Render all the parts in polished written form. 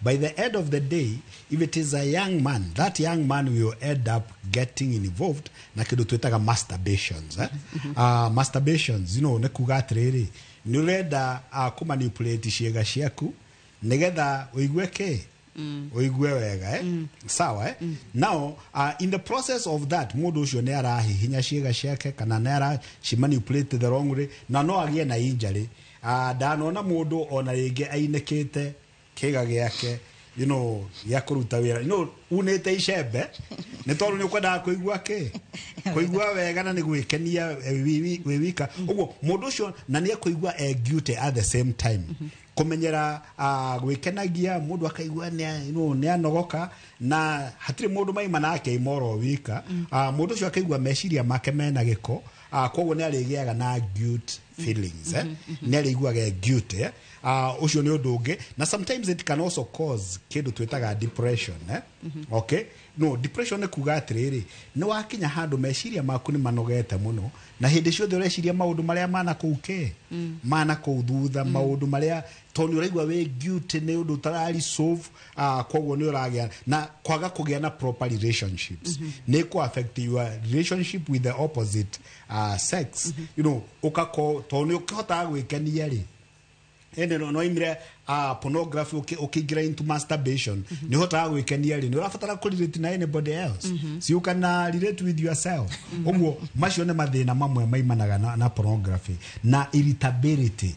By the end of the day, if it is a young man, that young man will end up getting involved na kĩndũ twĩtaga masturbations, eh? Masturbations, nĩ kuga atĩrĩrĩ, nĩ ũrenda kũmanipulate ciĩga ciaku nĩgetha ũigue kĩ, ũigue wega, eh? Sawa, eh? Now, in the process of that, mũndũ ũcio nĩ arahihinya ciĩga ciake kana nĩ aracimanipulate the wrong way na no agĩe na injury. Ndanona mũndũ ona rĩngĩ ainĩkĩte kĩga gĩake gĩa kũruta wĩra, unĩte icembe nĩ tondũ nĩ ũkwendaga kũigua kĩ, kũigua wega na nĩ gwĩkenia, wĩ wika ũguo mũndũ ũcio, na nĩ ekũigua e guilty at the same time kũmenyera gwĩkenagia. Mũndũ akaigua nĩ nĩ anogoka na hatirĩ mũndũ maima nake imoro wika. Mũndũ ũcio akaigua meciria make mena gĩko, koguo nĩ arĩgĩaga na guilt feelings, eh? Nĩ arĩiguaga guilt, eh? Ũcio nĩ ũndũ ũngĩ, na sometimes it can also cause kĩndũ twĩtaga depression, eh? Okay, no depression nĩ kuga atĩrĩrĩ, nĩ wakinya handũ meciria maku nĩ manogete mũno na hĩndĩ ciothe ũreciria maũndũ marĩa mana kũu kĩ mana kũu thutha, maũndũ marĩa tondũ nĩ ũraigua wĩ guilty nĩ ũndũ ũtara resolve. Koguo nĩ ũragĩa na kwaga kũgĩa na proper relationships, nĩ kũ affect your relationship with the opposite sex, ũkako tondũ nĩ ũkĩhotaga gwĩkenia rĩ, ĩndĩ no noimire pornography ũkĩingĩra into masturbation, nĩ ũhotaga gwĩkenia rĩ, nĩ ũrabatara kũ relate na anybody else? So you can relate with yourself. Ũguo macio nĩ mathĩna mamwe maimanaga na pornography. Na irritability,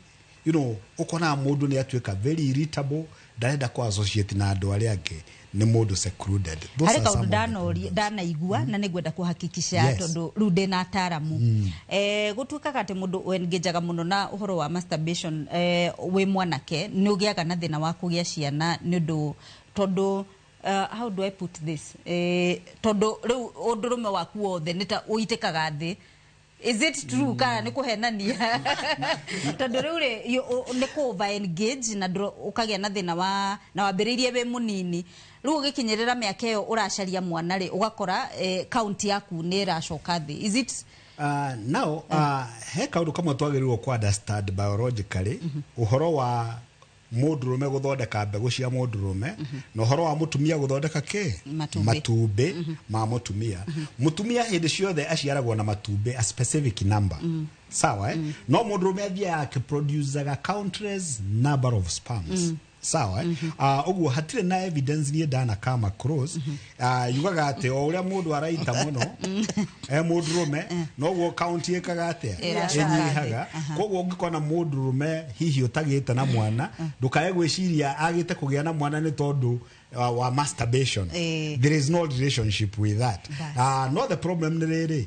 ũkonaga mũndũ nĩ atuĩka very irritable, ndarenda kũ associate na andũ arĩa angĩ, nĩ mũndũ secluded. Those harĩ are some kaũndũ of the ndanoria problems. Ndanaigua na nĩ ngwenda kũhakikisha tondũ rĩu ndĩna ataramu. Gũtuĩkaga atĩ mũndũ engageaga mũno na ũhoro wa masturbation, wĩ mwanake nĩ ũgĩaga na thĩna wa kũgĩa ciana nĩ ũndũ tondũ, how do I put this, tondũ rĩu ũndũrũme waku wothe nĩ ta ũitĩkaga thĩ. Is it true kana nĩ kũhenania? Tondũ rĩu rĩ nĩ kũ over engage na ũkagĩa na thĩna wa na wambĩrĩirie wĩ mũnini, rĩu ũgĩkinyĩrĩra mĩaka ĩyo ũracaria mwana rĩ, ũgakora count yaku nĩ ĩracoka thĩ. Is it Now, he kaũndũ kamwe twagĩrĩirwo kũ understand biologically, ũhoro wa mũndũrũme gũthondeka mbegũ cia mũndũrũme na ũhoro wa mũtumia gũthondeka kĩ? Matumbĩ. Matumbĩ ma mũtumia. Mũtumia hĩndĩ ciothe aciaragwo na matumbĩ a specific number, sawa, eh? No mũndũrũme athiaga akĩproducaga countless number of sperms, sawa, eh? Ũguo hatirĩ na evidence niĩ ndana come across yugaga atĩ o ũrĩa mũndũ araita mũno e mũndũrũme noguo count ĩkaga atĩa? Ĩracoka. Ĩnyihaga. Koguo ũngĩkona mũndũrũme hihi ũtagĩte na mwana, ndũkae gwĩciria agĩte kũgĩa na mwana nĩ tondũ wa masturbation. There is no relationship with that. No the problem nĩ rĩrĩ,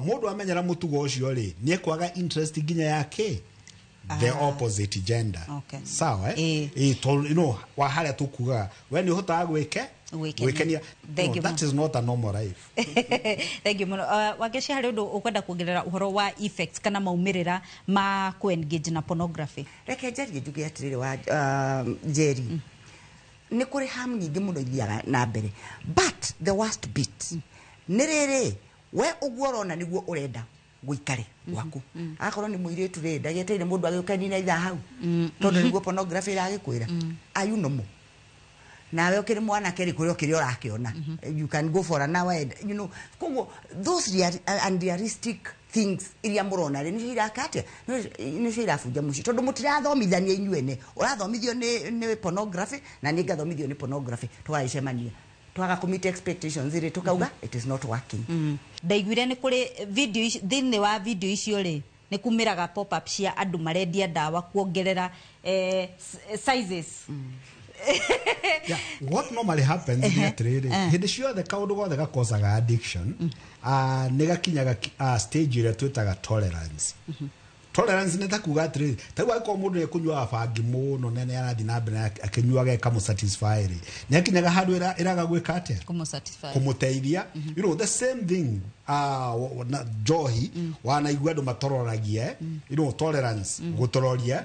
mũndũ amenyera mũtugo ũcio rĩ, nĩ ekwaga interest nginya yake the opposite gender. Sawa, eh? Tondũ, wa harĩa tũkugaga we nĩ ũhotaga gwĩke Gwĩkenia. Gwĩkenia. Thank No, you that is not a normal life. Thank you mũno. Wangeci, harĩ ũndũ ũkwenda kuongerera ũhoro wa effects kana maumĩrĩra ma kũ-engage na pornography? Reke njarie njuge atĩrĩrĩ, wa Njeri, nĩ kũrĩ hamu nyingĩ mũno ithiaga na mbere, but the worst bit nĩ rĩrĩ, we ũguo ũrona nĩguo ũrenda gũikare gwaku. Akorwo nĩ mũirĩtu rĩ, ndagĩeteire mũndũ agĩũke nina ithaa hau tondũ nĩguo pornography ĩragĩkwĩra. Are you normal? Nawe ũkĩrĩ mwanake rĩ, kũrĩ o kĩrĩa ũrakĩona, you can go for an hour and koguo those unrealistic things iria mũrona rĩ, nĩcio iraka atĩa, nĩcio irabunja mũciĩ, tondũ mũtirathomithania inyuene. Ũrathomithio nĩ pornography na niĩ ngathomithio nĩ pornography, tũgagĩcemania, twaga kũ meet expectations rĩ, tukauga it is not working. Ndaiguire nĩ kũrĩ video thĩinĩ wa video icio rĩ, nĩ kumĩraga pop up cia andũ marendia ndawa kuongerera sizes. Yeah, what normally happens nĩ atĩrĩrĩ, hĩndĩ ciothe kaũndũ gothe gakosaga addiction, nĩ gakinyaga stage ĩrĩa twĩtaga tolerance. Tolerance nĩ ta kuga atĩrĩrĩ, ta rĩu angĩkorwo mũndũ nĩ ekũnyuaga bangi mũno na nĩ arathiĩ na mbere na akĩnyuaga ĩkamũsatisfy rĩ, nĩ akinyaga handũ ĩraga gwĩka atĩa? Kũmũsatisfy. Kũmũteithia. The same thing, na njohi, wanaigua andũ matororagia, tolerance, gũtororia,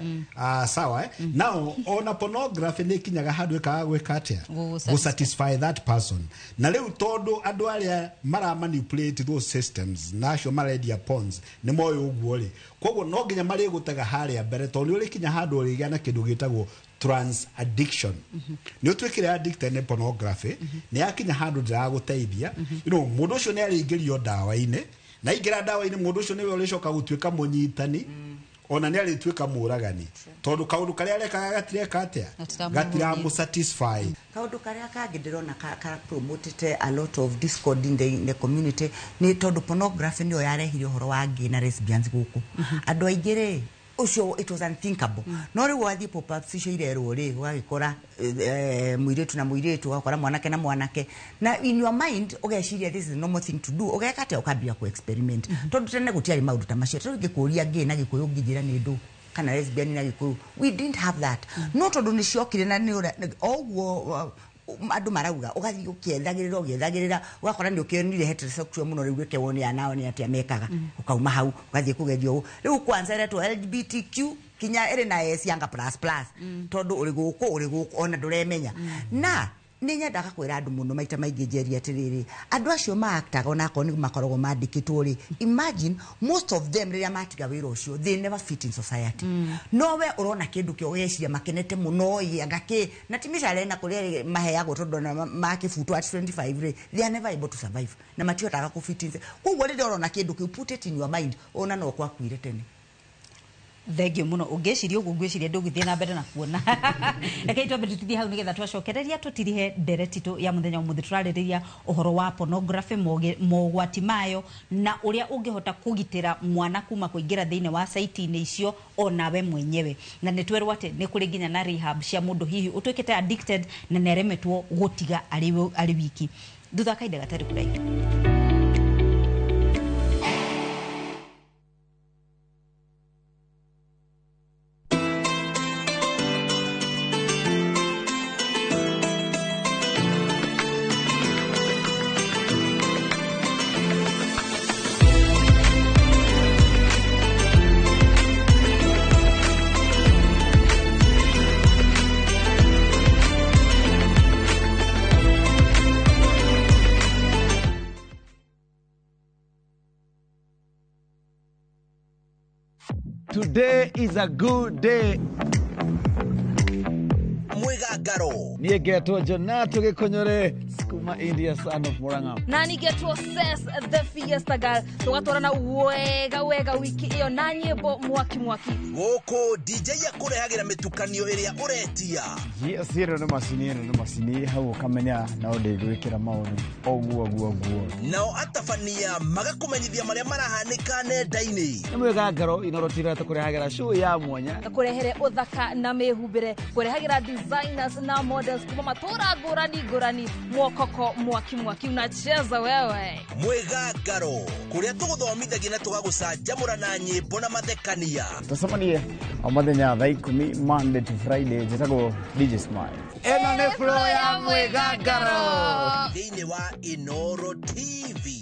sawa, eh? Now ona pornography nĩ ĩkinyaga handũ ĩkaga gwĩka atĩa? Gũgũ Gũsatisfy that person. Na rĩu tondũ andũ arĩa mara manipulate those systems na acio marendia porns nĩ moĩ ũguo rĩ, koguo no No nginya marĩgũtega harĩa mbere, tondũ nĩ ũrĩkinya handũ ũrĩgĩa na kĩndũ gĩtagwo trans addiction. Nĩ ũtuĩkire addicted nĩ pornography, nĩ yakinya handũ ndĩragũteithia. Mũndũ ũcio nĩ arĩingĩrio ndawa-inĩ, na aingĩra ndawa-inĩ mũndũ ũcio nĩwe ũrĩcoka gũtuĩka mũnyitani, ona nĩ arĩtuĩka mũragani, tondũ kaũndũ karĩa arekaga gatireka atĩa, gatiramũ satisfy. Kaũndũ karĩa kangĩ ndĩrona ka promotete a lot of discord in the community nĩ tondũ pornography nĩyo yarehire ũhoro wa gay na lesbians gũkũ. Andũ aingĩ rĩ, ũcio it was unthinkable, no rĩu wathiĩ pop-ups icio irerwo rĩ, ũgagĩkora mũirĩtu na mũirĩtu, ũgakora mwanake na mwanake, na in your mind ũgeciria this is a normal thing to do. Ũgeka atĩa? Ũkambia ku experiment, tondũ tene gũtiarĩ maũndũ ta macio. Tondũ ingĩkũria gay na Gĩkũyũ, ũngĩnjĩra nĩ ndũ, kana lesbian na Gĩkũyũ, we didn't have that. No tondũ nĩ ciokire na nĩ ũrĩa o ũguo andũ marauga, ũgathiĩ ũkĩethagĩrĩra ũgĩethagĩrĩra, ũgakora nĩ ũkĩonire heterosexual mũno, rĩu reke wone aya nao nĩ atĩa mekaga. Ũkauma hau ũgathiĩ kũgeria ũũ. Rĩu kwanza ĩretwo LGBTQ kinya ĩrĩ na S yanga plus plus, tondũ ũrĩ gũkũ, ũrĩ gũkũ, ona ndũremenya. Na nĩ nyendaga kwĩra andũ mũno maita maingĩ, njeri, atĩrĩrĩ, andũ acio maaktaga, onakorwo nĩ makoragwo mandĩkĩtwo rĩ, imagine most of them rĩrĩa matiga wĩra ũcio, they never fit in society. No we ũrona kĩndũ kĩo ũgeciria makenete mũno, ĩ anga kĩ na ti mĩcara ĩna kũrĩa maheagwo, tondũ ona makĩbutwo at 25 rĩ, they are never able to survive na matihotaga kũ fit in. Koguo rĩrĩa ũrona kĩndũ kĩu, put it in your mind, ona no kwakuire tene. Thengio muno. Ũngĩciria ũguo, ngwĩciria ndũgĩthiĩ na mbere na kuona. Rekei twambe tũtithie hau nĩgetha twacokereria tũtirihe ndereti tũ ya mũthenya ũmũthĩ. Tũrarĩrĩria ũhoro wa pornography, mogwati mayo na ũrĩa ũngĩhota kũgitĩra mwana kuma kũingĩra thĩinĩ wa site-inĩ icio onawe mwenyewe. Na nĩ twerwo atĩ nĩ kũrĩ nginya na rehab cia mũndũ hihi ũtuĩkĩte addicted na nĩ aremetwo gũtiga arĩ wiki. Thutha wa kahinda gatarĩ kũraihu. Today is a good day. Mwigangaro. Niĩ ngetwo Jonato Gĩkũnyũre kuma India, son of Murang'a. Na nigetwo Ses the Fiesta Girl, tugatwarana wega wega wiki ĩyo na nyĩmbo mwaki mwaki. Gũkũ DJ akũrehagĩra mĩtukanio ĩrĩa ũretia. Yes, ĩno nĩ macini, ĩno nĩ macini, hau ũkamenya no ndĩgwĩkĩra maũndũ ũguo ũguo ũguo. Nao atabania magakũmenyithia marĩa marahanĩka nenda-inĩ. Nĩ mwĩgangaro inorotira tũkũrehagĩra show ya mwanya. Kũrehere ũthaka na mĩhumbĩre, kũrehagĩra designers na models kuma matũra ngũrani ngũrani, mwokoko mwaki mwaki, unacheza wewe. Mwĩgangaro, kũrĩa tũgũthomithagia na tũgagũcanjamũra na nyĩmbo na mathekania. Tũcemanie o mũthenya thaa 10, Monday to Friday. Njĩtagwo DJ Smile. Ĩno nĩ flow ya mwĩgangaro. Thĩinĩ wa Inoro TV.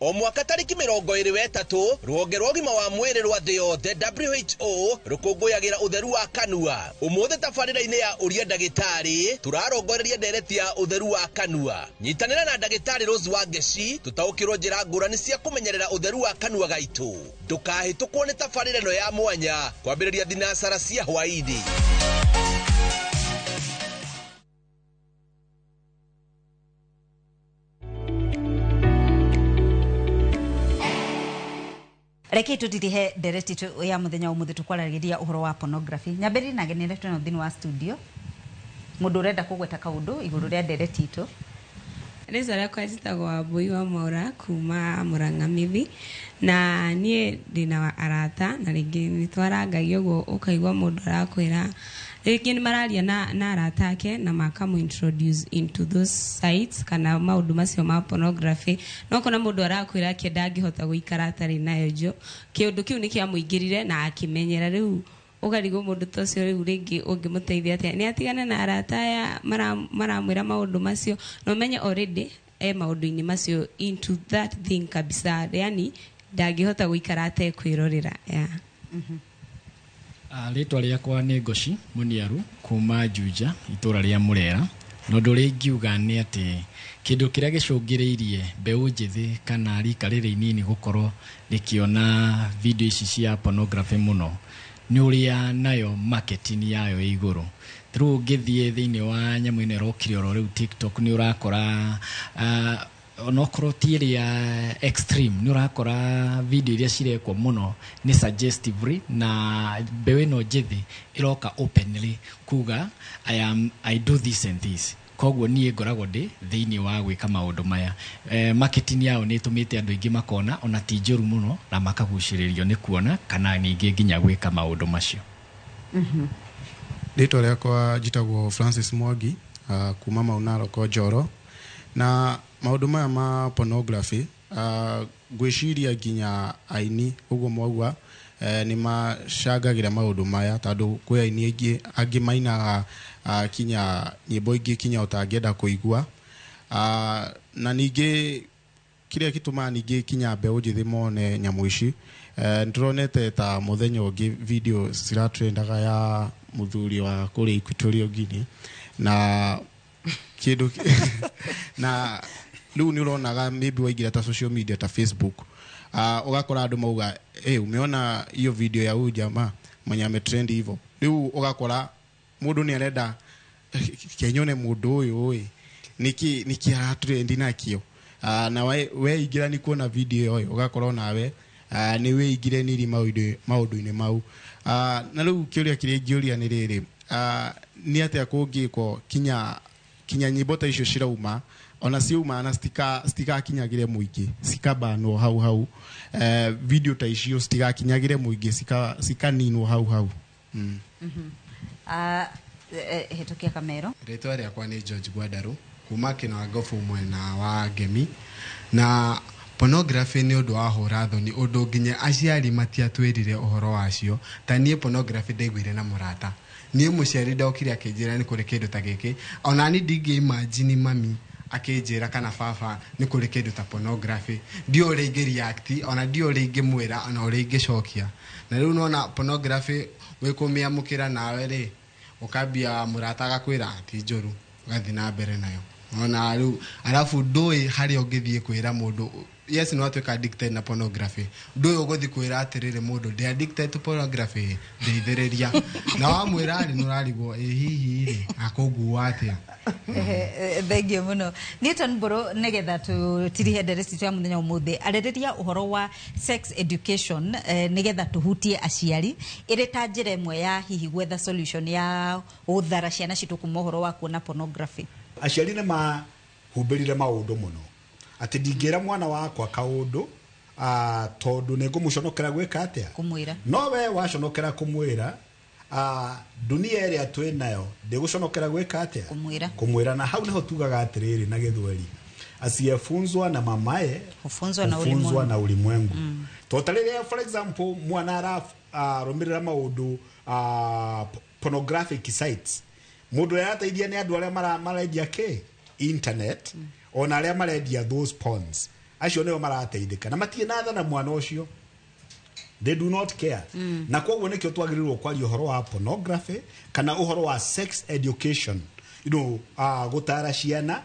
O mwaka tarĩki 23, rũhonge rwa ũgima wa mwĩrĩ rwa thĩ yothe WHO rũkũngũyagĩra ũtheru wa kanua. Ũmũthĩ tabarĩra-inĩ ya ũria ndagĩtarĩ tũrarongoreria ndereti ya ũtheru wa kanua. Nyitanĩra na ndagĩtarĩ Rose Wangeci tũtaũkĩrwo njĩra ngũrani cia kũmenyerera ũtheru wa kanua gaitũ. Ndũkahĩtũkwo nĩ tabarĩra ĩno ya mwanya kwambĩrĩria thinacara cia hwaĩ-inĩ. Reke tutirihe ndereti tu ya muthenya umuthi. Tukwaragĩria ũhoro wa pornography. Nyambĩrĩrie na genere twĩna thĩinĩ wa studio mũndũ ũrenda kũgweta kaũndũ igũrũ rĩa ndereti itũ. Rĩtwa rĩakwa njĩtagwo Wambui wa Mwaura kuma Murang'a Mithi, na niĩ ndĩna arata na rĩngĩ nĩ twarangagia ũguo, ũkaigua mũndũ arakwĩra rĩngĩ nĩ mararia na arata ake na makamũ introduce into those sites kana maũndũ macio ma pornography, no kona mũndũ arakwĩra ake ndangĩhota gũikara atarĩ nayo, jo kĩũndũ kĩu nĩ kĩamũingĩrire na akĩmenyera. Rĩu ũkarigwo mũndũ ta ũcio rĩu rĩngĩ ũngĩmũteithia atĩa nĩ atigane na arata aya maramwĩra maũndũ macio, na ũmenye already e maũndũ-inĩ macio, into that thing kabisa, yani ndangĩhota gũikara atekwĩrorera, yeah. Rĩtwa rĩakwa nĩ Ngoci Mũniaru kuma Juja, itũra rĩa Mũrera. Na ũndũ ũrĩa ingiuga nĩ atĩ kĩndũ kĩrĩa gĩcũngĩrĩirie mbeũ njĩthĩ kana rika rĩrĩ inini gũkorwo rĩkĩona video ici cia pornography mũno nĩ ũrĩa nayo marketing yayo ĩ igũrũ. Rĩu ũngĩthiĩ thĩinĩ wa nyamũ ĩno ĩrokire oro rĩu TikTok, nĩ ũrakora onokorwo ti ĩrĩa extreme, nĩ ũrakora video iria cirekwo mũno nĩ suggestively, na mbeũ ĩno njĩthĩ ĩroka openly kuga I do this and this, koguo niĩ ngoragwo ndĩ thĩinĩ wa gwĩka maũndũ maya. Marketing yao nĩ ĩtũmĩte andũ aingĩ makona ona ti njũru mũno na makagucĩrĩrio nĩ kuona kana ningĩ nginya gwĩka maũndũ macio. Rĩtwa rĩakwa njĩtagwo Francis Mwangi, kuma Mau Narok Njoro. Na maũndũ maya ma pornography, ngwĩciria nginya aini ũguo mwaugua, nĩ macangagĩra maũndũ maya, tondũ kwĩ aini aingĩ angĩ mainaga kinya nyĩmbo ingĩ kinya ũtangĩenda kũigua. Na ningĩ kĩrĩa gĩtũmaga ningĩ kinya mbeũ njĩthĩ mone nyamũ ici, nĩtũronete ta mũthenya ũngĩ video ciratrendaga ya mũthuri wa kũrĩa Equatorial Guinea na kĩndũ na rĩu nĩ ũronaga maybe waingĩra ta social media ta Facebook, ũgakora andũ mauga, "Hey, umeona hiyo video ya huyu jamaa mwenye ametrend hivyo?" Rĩu ũgakora mũndũ nĩ arenda kenyone mũndũ ũyũ ĩ nĩkĩ aratrendi nakĩo. Na weingĩra nĩ kuona video ĩyo, ũgakorwo nawe nĩ wĩingire niri maũndũ-inĩ mau. Na rĩu kĩũria kĩrĩa ingĩũria nĩ rĩrĩ, nĩ atĩa kũngĩkwo kinya nyĩmbo ta icio cirauma, ona ciauma na citigakinyagĩre mũingĩ, cikabanwo hau hau, video ta icio citigakinyagĩre mũingĩ, cikaninwo hau hau? Hetũkia kamero. Rĩtwa rĩakwa nĩ George Gwandarũ kuma Kĩnangobu mwena wa Ngemi. Na pornography nĩ ũndũ wa hũra thoni, ũndũ nginya aciari matiatwĩrire ũhoro wacio. Ta niĩ pornography ndaiguire na mũrata. Niĩ mũciari ndokire akĩnjĩra nĩ kũrĩ kĩndũ ta gĩkĩ, ona ni ndingĩ imagine mami akĩnjĩra kana baba nĩ kũrĩ kĩndũ ta pornography. Ndiũĩ ũrĩa ingĩ react, ona ndiũĩ ũrĩa ingĩmwĩra, ona ũrĩa ingĩcokia. Na rĩu nona pornography wĩkũmĩamũkĩra nawe rĩ, ũkambia mũrata agakwĩra ti njũru, ũgathiĩ na mbere nayo. Ona rĩu arabu ndũĩ harĩa ũngĩthiĩ kwĩra mũndũ. Yes, no atuĩka addicted na pornography, ndũĩ ũgũthiĩ kwĩra atĩrĩrĩ mũndũ, "Ndĩ addicted to pornography, ndeithĩrĩria." Na wamwĩra rĩ, nĩ ũrarigwo ĩ hihi rĩ akũngua atĩa. Thengiũ mũno, Newton Mbũrũ. Nĩgetha tũtirihe ndereti citũ ya mũthenya ũmũthĩ, arĩrĩria ũhoro wa sex education, nĩgetha tũhutie aciari ĩrĩ ta njĩra ĩmwe ya hihi gwetha solution ya gũthara ciana citũ kuma ũhoro wa kuona pornography. Aciari nĩ mahumbĩrire maũndũ mũno atĩ ndingĩra mwana wakwa kaũndũ, tondũ nĩ ngũmũconokera gwĩka atĩa? Kũmwĩra. No we waconokera kũmwĩra, dunia ĩrĩa twĩ nayo ndĩgũconokera gwĩka atĩa? Kũmwĩra. Kũmwĩra. Na hau nĩho tugaga atĩrĩrĩ na Gĩthweri, asiyefunzwa na mamaye hufunzwa na hufunzwa ulimwengu. Na ulimwengu. To ta rĩrĩa, for example, mwana ararũmĩrĩra maũndũ pornographic sites, mũndũ ũrĩa arateithia nĩ andũ arĩa marendia kĩ internet, ona arĩa marendia those porns, acio nĩo marateithĩka na matirĩ na tha na mwana ũcio. They do not care. Na koguo nĩkĩo twagĩrĩirwo kwaria ũhoro wa pornography kana ũhoro wa sex education, gũtara ciana,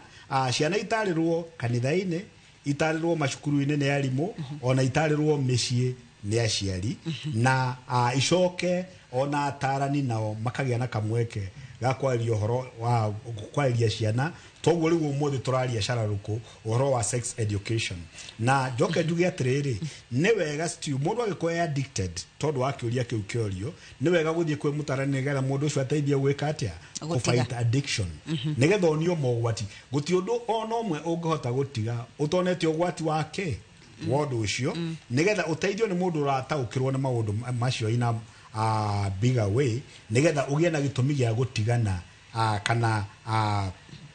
ciana itarĩrwo kanitha-inĩ, itarĩrwo macukuru-inĩ nĩ arimũ, ona itarĩrwo mĩciĩ nĩ aciari, na icoke ona atarani nao makagĩa na kamweke ga kwaria ũhoro wa kwarĩria ciana. Toguo rĩu ũmũthĩ tũraria cararũkũ ũhoro wa sex education. Na njoke njuge atĩrĩrĩ, nĩ wega stew mũndũ agĩkorwo e addicted, tondũ wa kĩũria kĩu kĩorio, nĩ wega gũthiĩ kwĩ mũtarani nĩgetha mũndũ ũcio ateithie gwĩka atĩa? Gũtiga. Kũfight addiction, nĩgetha onio mogwati. Gũtirĩ ũndũ ona ũmwe ũngĩhota gũtiga ũtonete ũgwati wake wa ũndũ ũcio, nĩgetha ũteithio nĩ mũndũ ũrataũkĩrwo nĩ maũndũ macio in a bigger way, nĩgetha ũgĩe na gĩtũmi gĩa gũtigana kana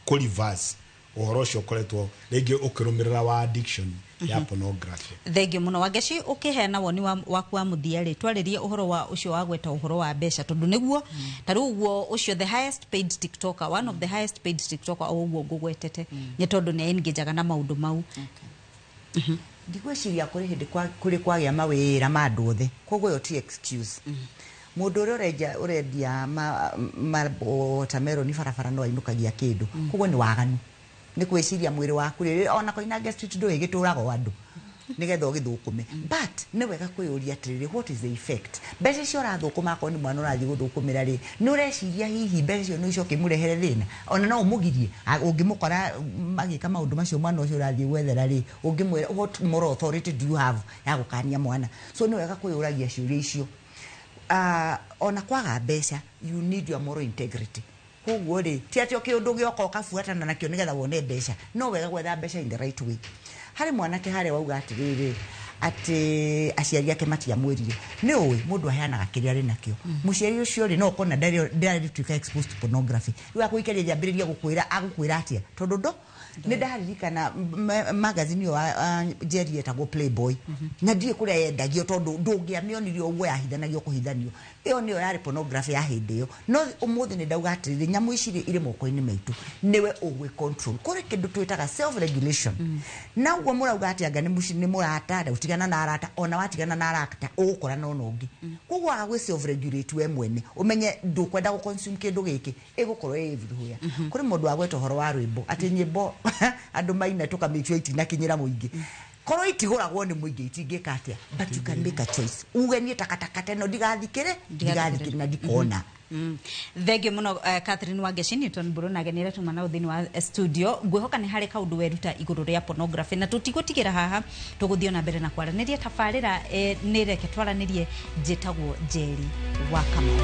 kũ reverse ũhoro ũcio ũkoretwo rĩngĩ ũkĩrũmĩrĩra wa addiction ya pornography. Thengiũ mũno, Wangeci. Ũkĩheana woni waku wa mũthia rĩ, twarĩrie ũhoro wa ũcio wa gweta ũhoro wa mbeca, tondũ nĩguo ta rĩu ũguo ũcio the highest paid TikToker, one of the highest paid TikToker, o ũguo ngũgwetete, nĩ tondũ nĩ engageaga na maũndũ mau. Ndigwĩciria kũrĩ hĩndĩ kũrĩ kwagĩa mawĩra ma andũ othe, koguo ĩyo ti excuse. Mũndũ ũrĩa ũrendia ma watermelon barabara no ainũkagia kĩndũ. Koguo nĩ waganu, nĩ kwĩciria mwĩrĩ waku rĩ, ona Koinange Street ndũĩ gĩtũragwo andũ nĩgetha ũgĩthũkũme. But nĩ wega kwĩyũria atĩrĩrĩ, what is the effect? Mbeca icio ũrathũkũma, akorwo nĩ mwana ũrathiĩ gũthũkũmĩra rĩ, nĩ ũreciria hihi mbeca icio no icoke imũrehere thĩna? Ona no ũmũgirie ũngĩmũkora magĩka maũndũ macio mwana ũcio ũrathiĩ gwethera rĩ, ũngĩmwĩra, what moral authority do you have ya gũkania mwana? So nĩ wega kwĩyũragia ciũria icio. Ona kwaga mbeca, you need your moral integrity. Koguo rĩ, ti atĩ o kĩũndũ gĩoka ũkabuatana nakĩo nĩgetha wone mbeca. No wega gwetha mbeca in the right way. Harĩ mwanake harĩa wauga atĩrĩrĩ, atĩ aciari ake matiamwĩrire. Nĩ ũĩ mũndũ aheanaga kĩrĩa arĩ nakĩo. Mũciari ũcio rĩ, no ũkona ndarĩtuĩka exposed to pornography, rĩu akũikaria ambĩrĩria gũkwĩra, agũkwĩra atĩa? Tondũ ndo nĩ ndaririkana magazine ĩyo Njeri yetagwo Playboy, na ndiũĩ kũrĩa yendagio, tondũ ndũngĩamĩonire ũguo, yahithanagio kũhithanio. Ĩyo nĩyo yarĩ pornography ya hĩndĩ ĩyo. No ũmũthĩ nĩ ndauga atĩrĩrĩ, nyamũ ici rĩ, irĩ moko-inĩ maitũ, nĩwe ũgwĩ control. Kũrĩ kĩndũ twĩtaga self regulation. Na ũguo mũrauga atĩ anga nĩ mũrata ũtigana na arata, ona watigana na arata ũgũkorana ona ũngĩ. Koguo waga gwĩ self regulate we mwene, ũmenye ndũkwenda gũ consume kĩndũ gĩkĩ, ĩgũkorwo ĩ everywhere. Kũrĩ mũndũ wagweta ũhoro wa rwĩmbo, atĩ nyĩmbo andũ maina tũkamĩtua itinakinyĩra mũingĩ. Korwo itigũragwo nĩ mũingĩ, itingĩka atĩa? But you can make a choice, uge niĩ takataka ta ĩno ndigathikĩre, na ndikona. Thengiũ mũno, Catherine Wangeci Newton Mburu nage nĩ aratuma nao thĩinĩ wa studio. Ngwĩhoka nĩ harĩ kaũndũ weruta igũrũ rĩa pornography, na tũtigũtigĩra haha, tũgũthiĩ ona mbere na kwaranĩria tabarĩra. Nĩ reke twaranĩrie. Njĩtagwo Njeri wa Kamau.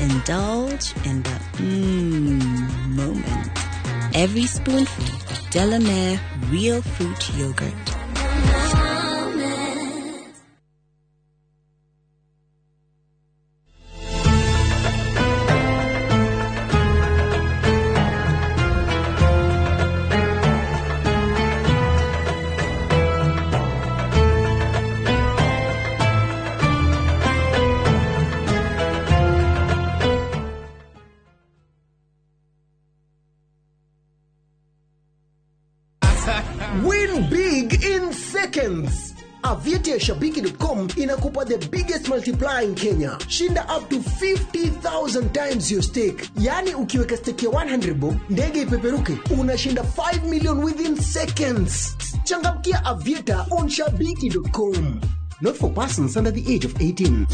Indulge in the moment. Every spoonful of Delamere real fruit yogurt. Win big in seconds. Aviator Shabiki.com inakupa the biggest multiplier in Kenya. Shinda up to 50,000 times your stake. Yani ukiweka stake ya 100 bob, ndege ipeperuke, unashinda 5 million within seconds. Changamkia Aviator on Shabiki.com. Not for persons under the age of 18.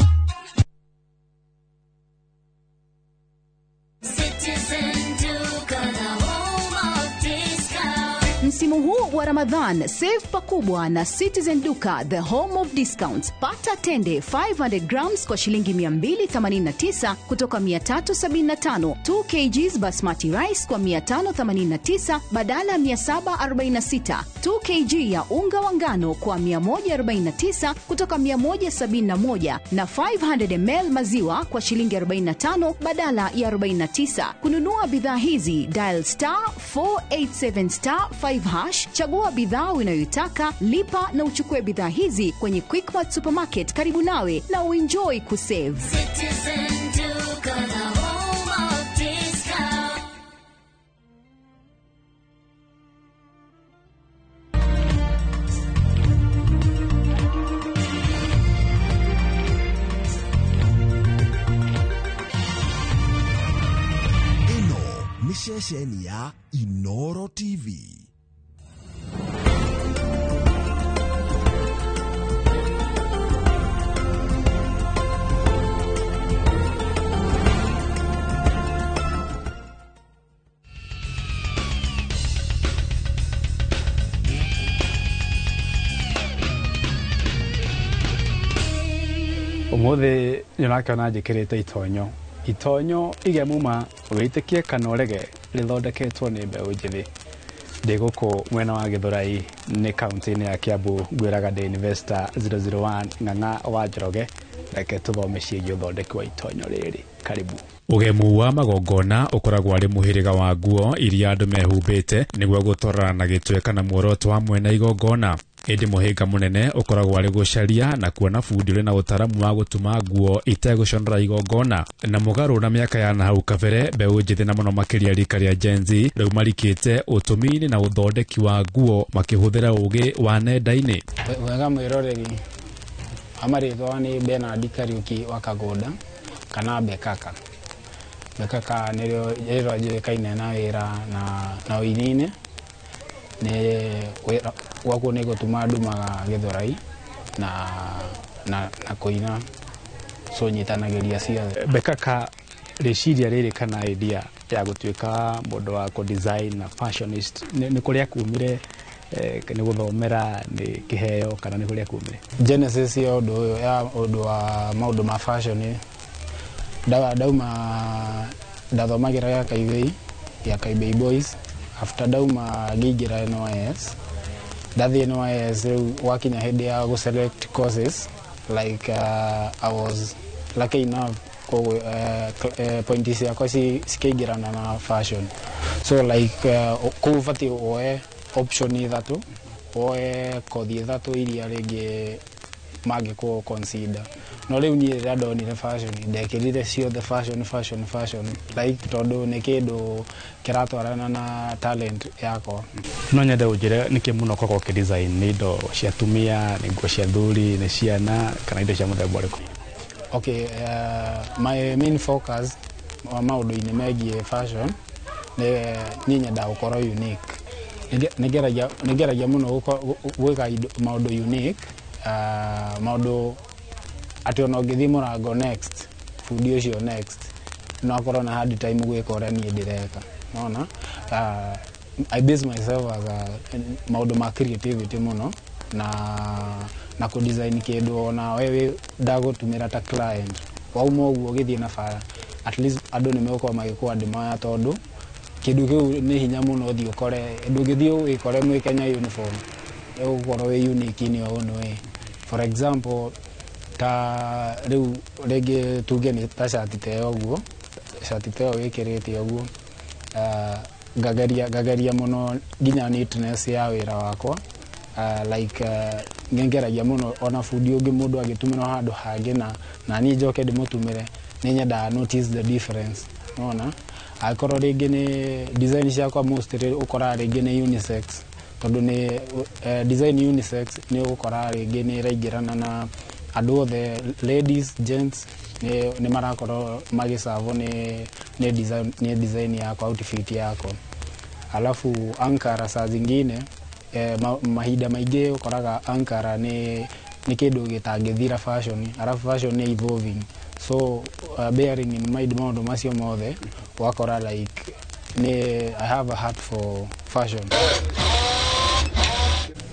Citizen Duka, the home of discount. Msimu huu wa Ramadhan, save pakubwa na Citizen Duka, the home of discounts. Pata tende 500 grams kwa shilingi 289 kutoka 375, 2 kgs basmati rice kwa 589 badala ya 746, 2 kg ya unga wa ngano kwa 149 kutoka 171 na 500 ml maziwa kwa shilingi 45 badala ya 49. Kununua bidhaa hizi, dial *487*5#, chagua bidhaa unayoitaka, lipa na uchukue bidhaa hizi kwenye Quickmart supermarket karibu nawe na uenjoy kusave. Citizen Duka, the home of discount. Ĩno nĩ ceceni ya Inoro TV. Umuthi nĩũrakĩona njĩkĩrĩte itonyo. Itonyo igemuma wĩtĩkie kana ũrege rĩthondeketwo nĩ mbeũ njĩthĩ. Ndĩ gũkũ mwena wa Gĩthũrai nĩ kaunti-inĩ ya Kiambu, ngwĩraga ndĩ Investor 001 Ng'ang'a wa Njoroge. Reke tũthome ciĩgiĩ ũthondeki wa itonyo rĩrĩ. Karibu. Ũgemu wa magongona ũkoragwo arĩ mũhĩrĩga wa nguo iria andũ mehumbĩte nĩguo gũtwarana na gĩtwe kana muoroto wa mwene igongona. Ĩndĩ mũhĩnga mũnene ũkoragwo arĩ gũcaria na kuona bundi ũrĩ na ũtaaramu wa gũtuma nguo itegũconora igongona. Na mũgarũ na mĩaka ya nahau kabere, mbeũ njĩthĩ na mũno makĩria rika rĩa Gen Z rĩu marikĩte ũtumi-inĩ na ũthondeki wa nguo makĩhũthĩra ũgĩ wa nenda-inĩ. Wega mwĩroreri, amarĩtwa nĩ Bernard Kariuki wa Kagũnda kana Bekaka. Bekaka nĩrĩo rĩrĩa njũĩkaine na wĩra na ũini-inĩ. Nĩ wĩra gwakuo nĩ gũtuma ndumaga Gĩthũrai na kũina, so nyitanagĩria ciothe. Bekaka, rĩciria rĩrĩ kana idea ya gũtuĩka mũndũ wa kũ-design na fashionist nĩ kũrĩa kumire, nĩ gũthomera, nĩ kĩheo kana nĩ kũrĩa kumire? Genesis ya ũndũ ũyũ, ya ũndũ wa maũndũ ma fashion, ndauma ndathomagĩra ya Kaibei, ya Kaibei Boys. After ndauma ngĩingĩra NYS, ndathiĩ NYS rĩu gwakinya hĩndĩ ya gũ select courses, like I was lucky enough point ciakwa cikĩingĩrana na fashion, so like kũu ũbatiĩ woe option ithatũ, woe kothi ithatũ iria rĩngĩ mangĩkũ consider. No rĩu niĩ rĩrĩa ndonire fashion ndekĩrire ciothe fashion fashion fashion, like tondũ nĩ kĩndũ kĩratwarana na talent yakwa. No nyende ũnjĩre nĩkĩ mũno ũkoragwo ũkĩ-design, nĩ indo cia atumia, nĩ nguo cia athuri, nĩ ciana kana indo cia mũthemba ũrĩkũ? Okay, my main focus wa maũndũ-inĩ megiĩ fashion nĩ niĩ nyendaga gũkorwo unique. Nĩngeragia mũno gwĩka maũndũ unique, maũndũ atĩ ona ũngĩthiĩ mũrango next, bundi ũcio next no akorwo na hard time gwĩka ũrĩa niĩ ndĩreka. Nona I base myself as a maũndũ ma creativity mũno na kũ design kĩndũ ona wewe ndagũtũmĩra ta client wauma ũguo ũgĩthiĩ na bara, at least andũ nĩ megũkorwo magĩkũ admire tondũ kĩndũ kĩu nĩ hinya mũno ũthiĩ ũkore, ndũngĩthiĩ wĩkore mwĩ Kenya uniform, ũgũkorwo wĩ unique in your own way. For example, ta rĩu rĩngĩ tuge nĩ ta cati ta ĩyo ũguo, cati ta ĩyo wĩkĩrĩte ũguo, ngageria mũno nginya neatness ya wĩra wakwa, like ngeragia mũno ona bundi ũngĩ mũndũ agĩtũmĩra handũ hangĩ na niĩ njoke ndĩmũtũmĩre, nĩ nyendaga notice the difference. Nona angĩkorwo rĩngĩ nĩ design ciakwa mostly ũkoraga rĩngĩ nĩ unisex, tondũ nĩ design unisex nĩ ũgũkora rĩngĩ nĩ ĩraingĩrana na andũ othe, ladies, gents, nĩ marakorwo magĩcavwo nĩ design yakwa, outfit yakwa. Alafu ankara saa zingine, mahinda maingĩ ũkoraga ankara nĩ kĩndũ gĩtangĩthira fashion, alafu fashion nĩ evolving, so bearing in mind maũndũ macio mothe wakora like nĩ I have a heart for fashion.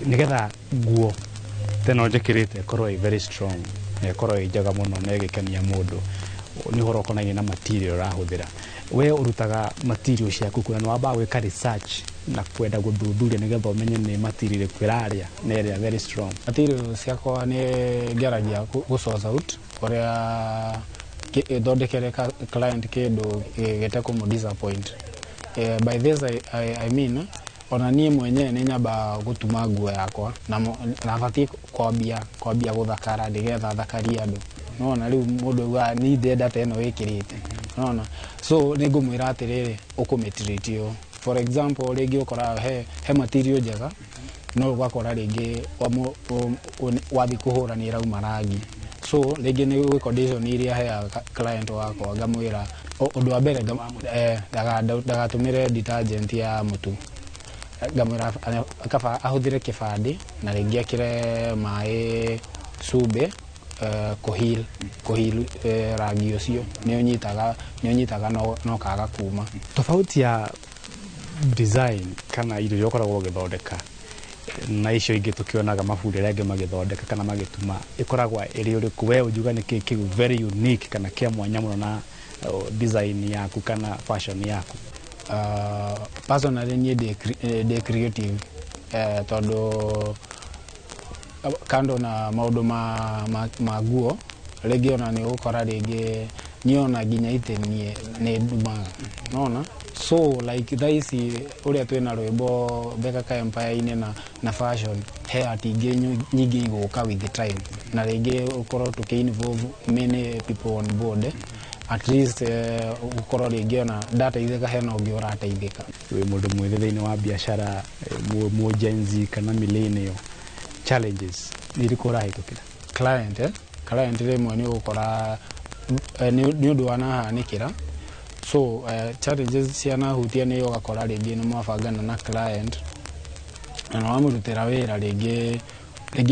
Nĩgetha nguo teno njĩkĩrĩte ĩkorwo ĩ very strong na ĩkorwo ĩ njega mũno na ĩgĩkenia mũndũ, nĩ ũhoro ũkonainie na material ũrahũthĩra. We ũrutaga material ciaku kũrĩa nĩ wambaga gwĩka research na kwenda gũthuthuria nĩgetha ũmenye nĩ material ĩrĩkũ ĩrarĩa na ĩrĩa very strong? Material ciakwa nĩ ngeragia gũ source out ũrĩa thondekere client kĩndũ gĩtekũmũ disappoint. By this I mean ona niĩ mwenyewe nĩ nyambaga gũtuma nguo yakwa na batiĩ kwambia gũthakara nĩgetha thakarie andũ. Nona rĩu mũndũ augaga niĩ ndĩrenda ta ĩno wĩkĩrĩte. Nona so nĩ ngũmwĩra atĩrĩrĩ ũkũmĩtreat ũũ. For example rĩngĩ ũkoraga he material njega no ũgakora rĩngĩ wathiĩ kũhũra nĩ ĩrauma rangi, so rĩngĩ nĩ gwĩ condition iria heaga client wakwa, ngamwĩra ũndũ wa mbere ndagatũmĩre detergent ya mũtu, ngamwĩra kaba ahũthĩre kĩbandĩ na rĩngĩ ekĩre maĩ cumbĩ, kũheal rangi ũcio nĩ ũnyitaga no kaga kuma. Tofauti ya design kana indo iria ũkoragwo ũgĩthondeka Na icio ingĩ tũkĩonaga mabundi arĩa angĩ magĩthondeka kana magĩtuma ĩkoragwo ĩrĩ ũrĩkũ? We ũngiuga nĩ kĩĩ kĩu very unique kana kĩa mwanya mũno na design yaku kana fashion yaku? Personally niĩ ndĩ creative, tondũ kando na maũndũ ma nguo, rĩngĩ ona nĩ ũgũkora rĩngĩ niĩ ona nginya itĩ niĩ nĩ ndumaga, nona. So like thaa ici ũrĩa twĩna rwĩmbo Bekaka Empire-inĩ na fashion, he art ingĩ nyingĩ igũka with the time, na rĩngĩ ũkorwo tũkĩ involve many people on board, at least ũkorwo rĩngĩ ona ndateithĩka hena ũngĩ ũrateithĩka. Wĩ mũndũ mwĩthĩ thĩinĩ wa biacara, mu Gen Z kana millennial, challenges nĩ irĩkũ ũrahĩtũkĩra? Client, client rĩmwe nĩ ũgũkora nĩ ũndũ wanahanĩkĩra. So challenges cianahutia nĩ ũgakora rĩngĩ nĩ mwabangana na client na nĩ wamũrutĩra wĩra, rĩngĩ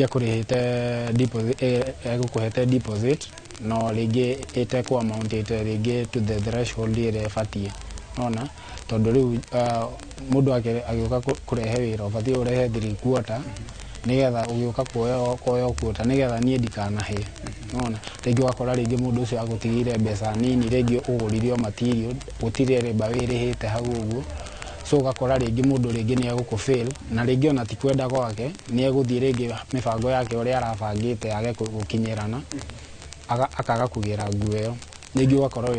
akũrĩhĩte deposit, egũkũhete deposit, no rĩngĩ ĩtekũ amountĩte rĩngĩ to the threshold ĩrĩa ĩbatiĩ, nona, tondũ rĩu mũndũ agĩũka kũrehe wĩra ũbatiĩ ũrehe 3/4 nĩgetha ũgĩũka kuoya quarter nĩgetha niĩ ndikanahĩe, nona. Rĩngĩ ũgakora rĩngĩ mũndũ ũcio agũtigĩire mbeca nini, rĩngĩ ũgũrire o material, gũtirĩ rĩmba wĩrĩhĩte hau ũguo. So ũgakora rĩngĩ mũndũ rĩngĩ nĩ egũkũ fail, na rĩngĩ ona ti kwenda gwake, nĩ egũthiĩ rĩngĩ mĩbango yake ũrĩa arabangĩte yage gũkinyĩrana, akaga kũgĩra nguo ĩyo. Rĩngĩ ũgakorwo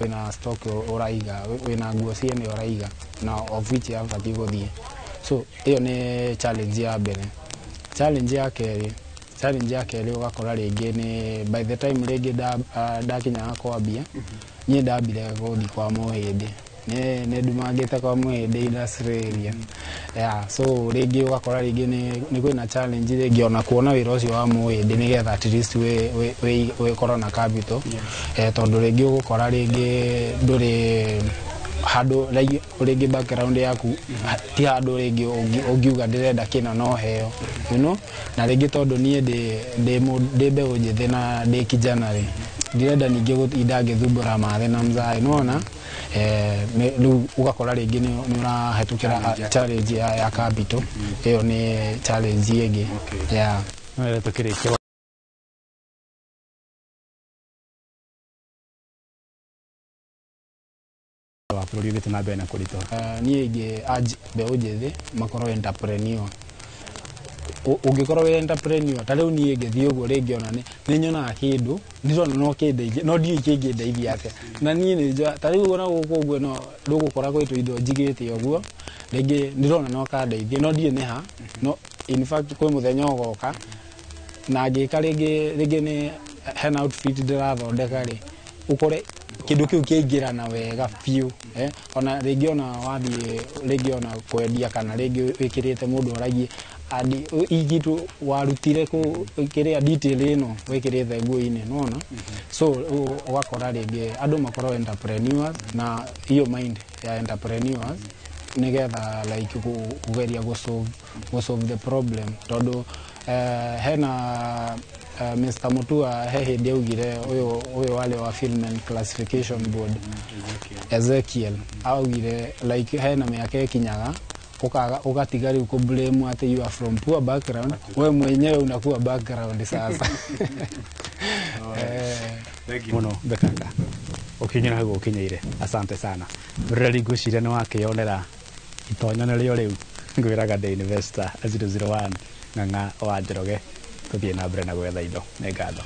wĩna stock ũraiga, wĩna nguo ciene ũraiga, na of which yabatiĩ gũthiĩ. So ĩyo nĩ challenge ya mbere. Challenge ya kerĩ ũgakora rĩngĩ nĩ by the time rĩngĩ ndakinyaga kwambia, niĩ ndambire gũthiĩ kwa mũhĩndĩ, nĩ ndumangĩte kwa mũhĩndĩ industry area, yeah. So rĩngĩ ũgakora rĩngĩ nĩ kwĩna challenge rĩngĩ ona kuona wĩra ũcio wa mũhĩndĩ nĩgetha at least wĩkorwo na capital, tondũ rĩngĩ ũgũkora rĩngĩ ndũrĩ handũ rĩngĩ background yaku ti handũ rĩngĩ ũngiuga ndĩrenda kĩna no heo, na rĩngĩ tondũ niĩ ndĩ mbeũ njĩthĩ na ndĩ kijana rĩ, ndirenda ningĩ gũtinda ngĩthumbũra mathe na mzae, nĩwona. Rĩu ũgakora rĩngĩ nĩ ũrahĩtũkĩra challenge ya capital. Ĩyo nĩ challenge ĩngĩ, yeah. No tũkĩrĩkia wa bũrũri ũthiĩte na mbere na kũritũha. Niĩ ingĩ urge mbeũ njĩthĩ makorwo entrepreneur. Ũngĩkorwo wĩ entrepreneur, ta rĩu niĩ ngĩthiĩ ũguo, rĩngĩ ona nĩ nyonaga kĩndũ ndĩrona no kĩndeithie, no ndiũĩ kĩngĩndeithia atĩa, na niĩ nĩ njũa ta rĩu ona gũkũ ũguo no ndũgũkora gwĩ tũindo njigĩte ũguo, rĩngĩ ndĩrona no kandeithie, no ndiũĩ nĩ ha. No in fact kwĩ mũthenya ũgoka na ngĩka rĩngĩ nĩ hena outfit ndĩrathondeka rĩ, ũkore kĩndũ kĩu kĩaingĩrana wega biũ, ona rĩngĩ ona wathiĩ rĩngĩ ona kwendia kana rĩngĩ wĩkĩrĩte, mũndũ oragie andi ikitu warutire kũ kĩrĩa detail ĩno wĩkĩrĩte nguo-inĩ, nĩwona. So ũgakora rĩngĩ andũ makorwo entrepreneurs na hiyo mind ya entrepreneurs nĩgetha like kũgeria gũ solve the problem, tondũ hena Mr. Mutua he hĩndĩ augire ũyũ warĩ wa Film and Classification Board, Ezekiel, augire like hena mĩaka ĩkinyaga ukaga ukatiga rĩu kũ atĩ you are from poor background, we mwenyewe unakuwa background sasa. Mũno Bekaka ũkinyĩra hau ũkinyĩire, asante sana. Mũroreri, ngwĩciria nĩ wakĩonera itonyo nĩrĩo rĩu ngwĩraga ndĩ investor 001 Ng'ang'a wa Njoroge. Tũthiĩ na mbere na gwetha indo. Nĩ ngatho.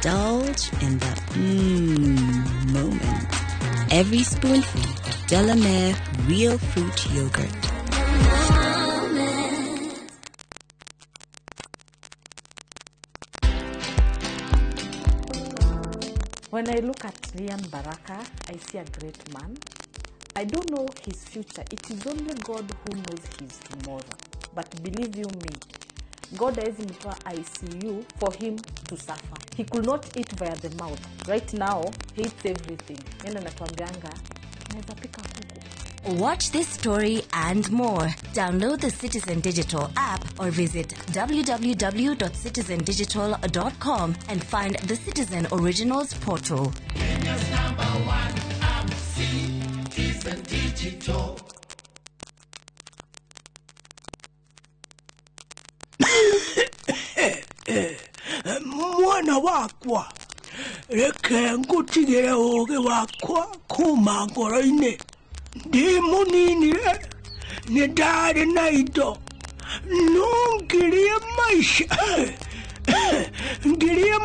Indulge in the moment. Every spoonful of Delamere Real Fruit Yogurt. When I look at Liam Baraka, I see a great man. I don't know his future. It is only God who knows his tomorrow. But believe you me, God has him to ICU for him to suffer. He could not eat via the mouth. Right now, he eats everything. Yeye anatuambianga, naweza pika kuku. Watch this story and more. Download the Citizen Digital app or visit www.citizendigital.com and find the Citizen Originals portal. Kenya's number one app, Citizen Digital. Mwana wakwa reke ngutigire ũũgĩ wakwa kuma ngoro-inĩ. Ndĩ mũnini-rĩ, nĩ ndarĩ na indo no ngirie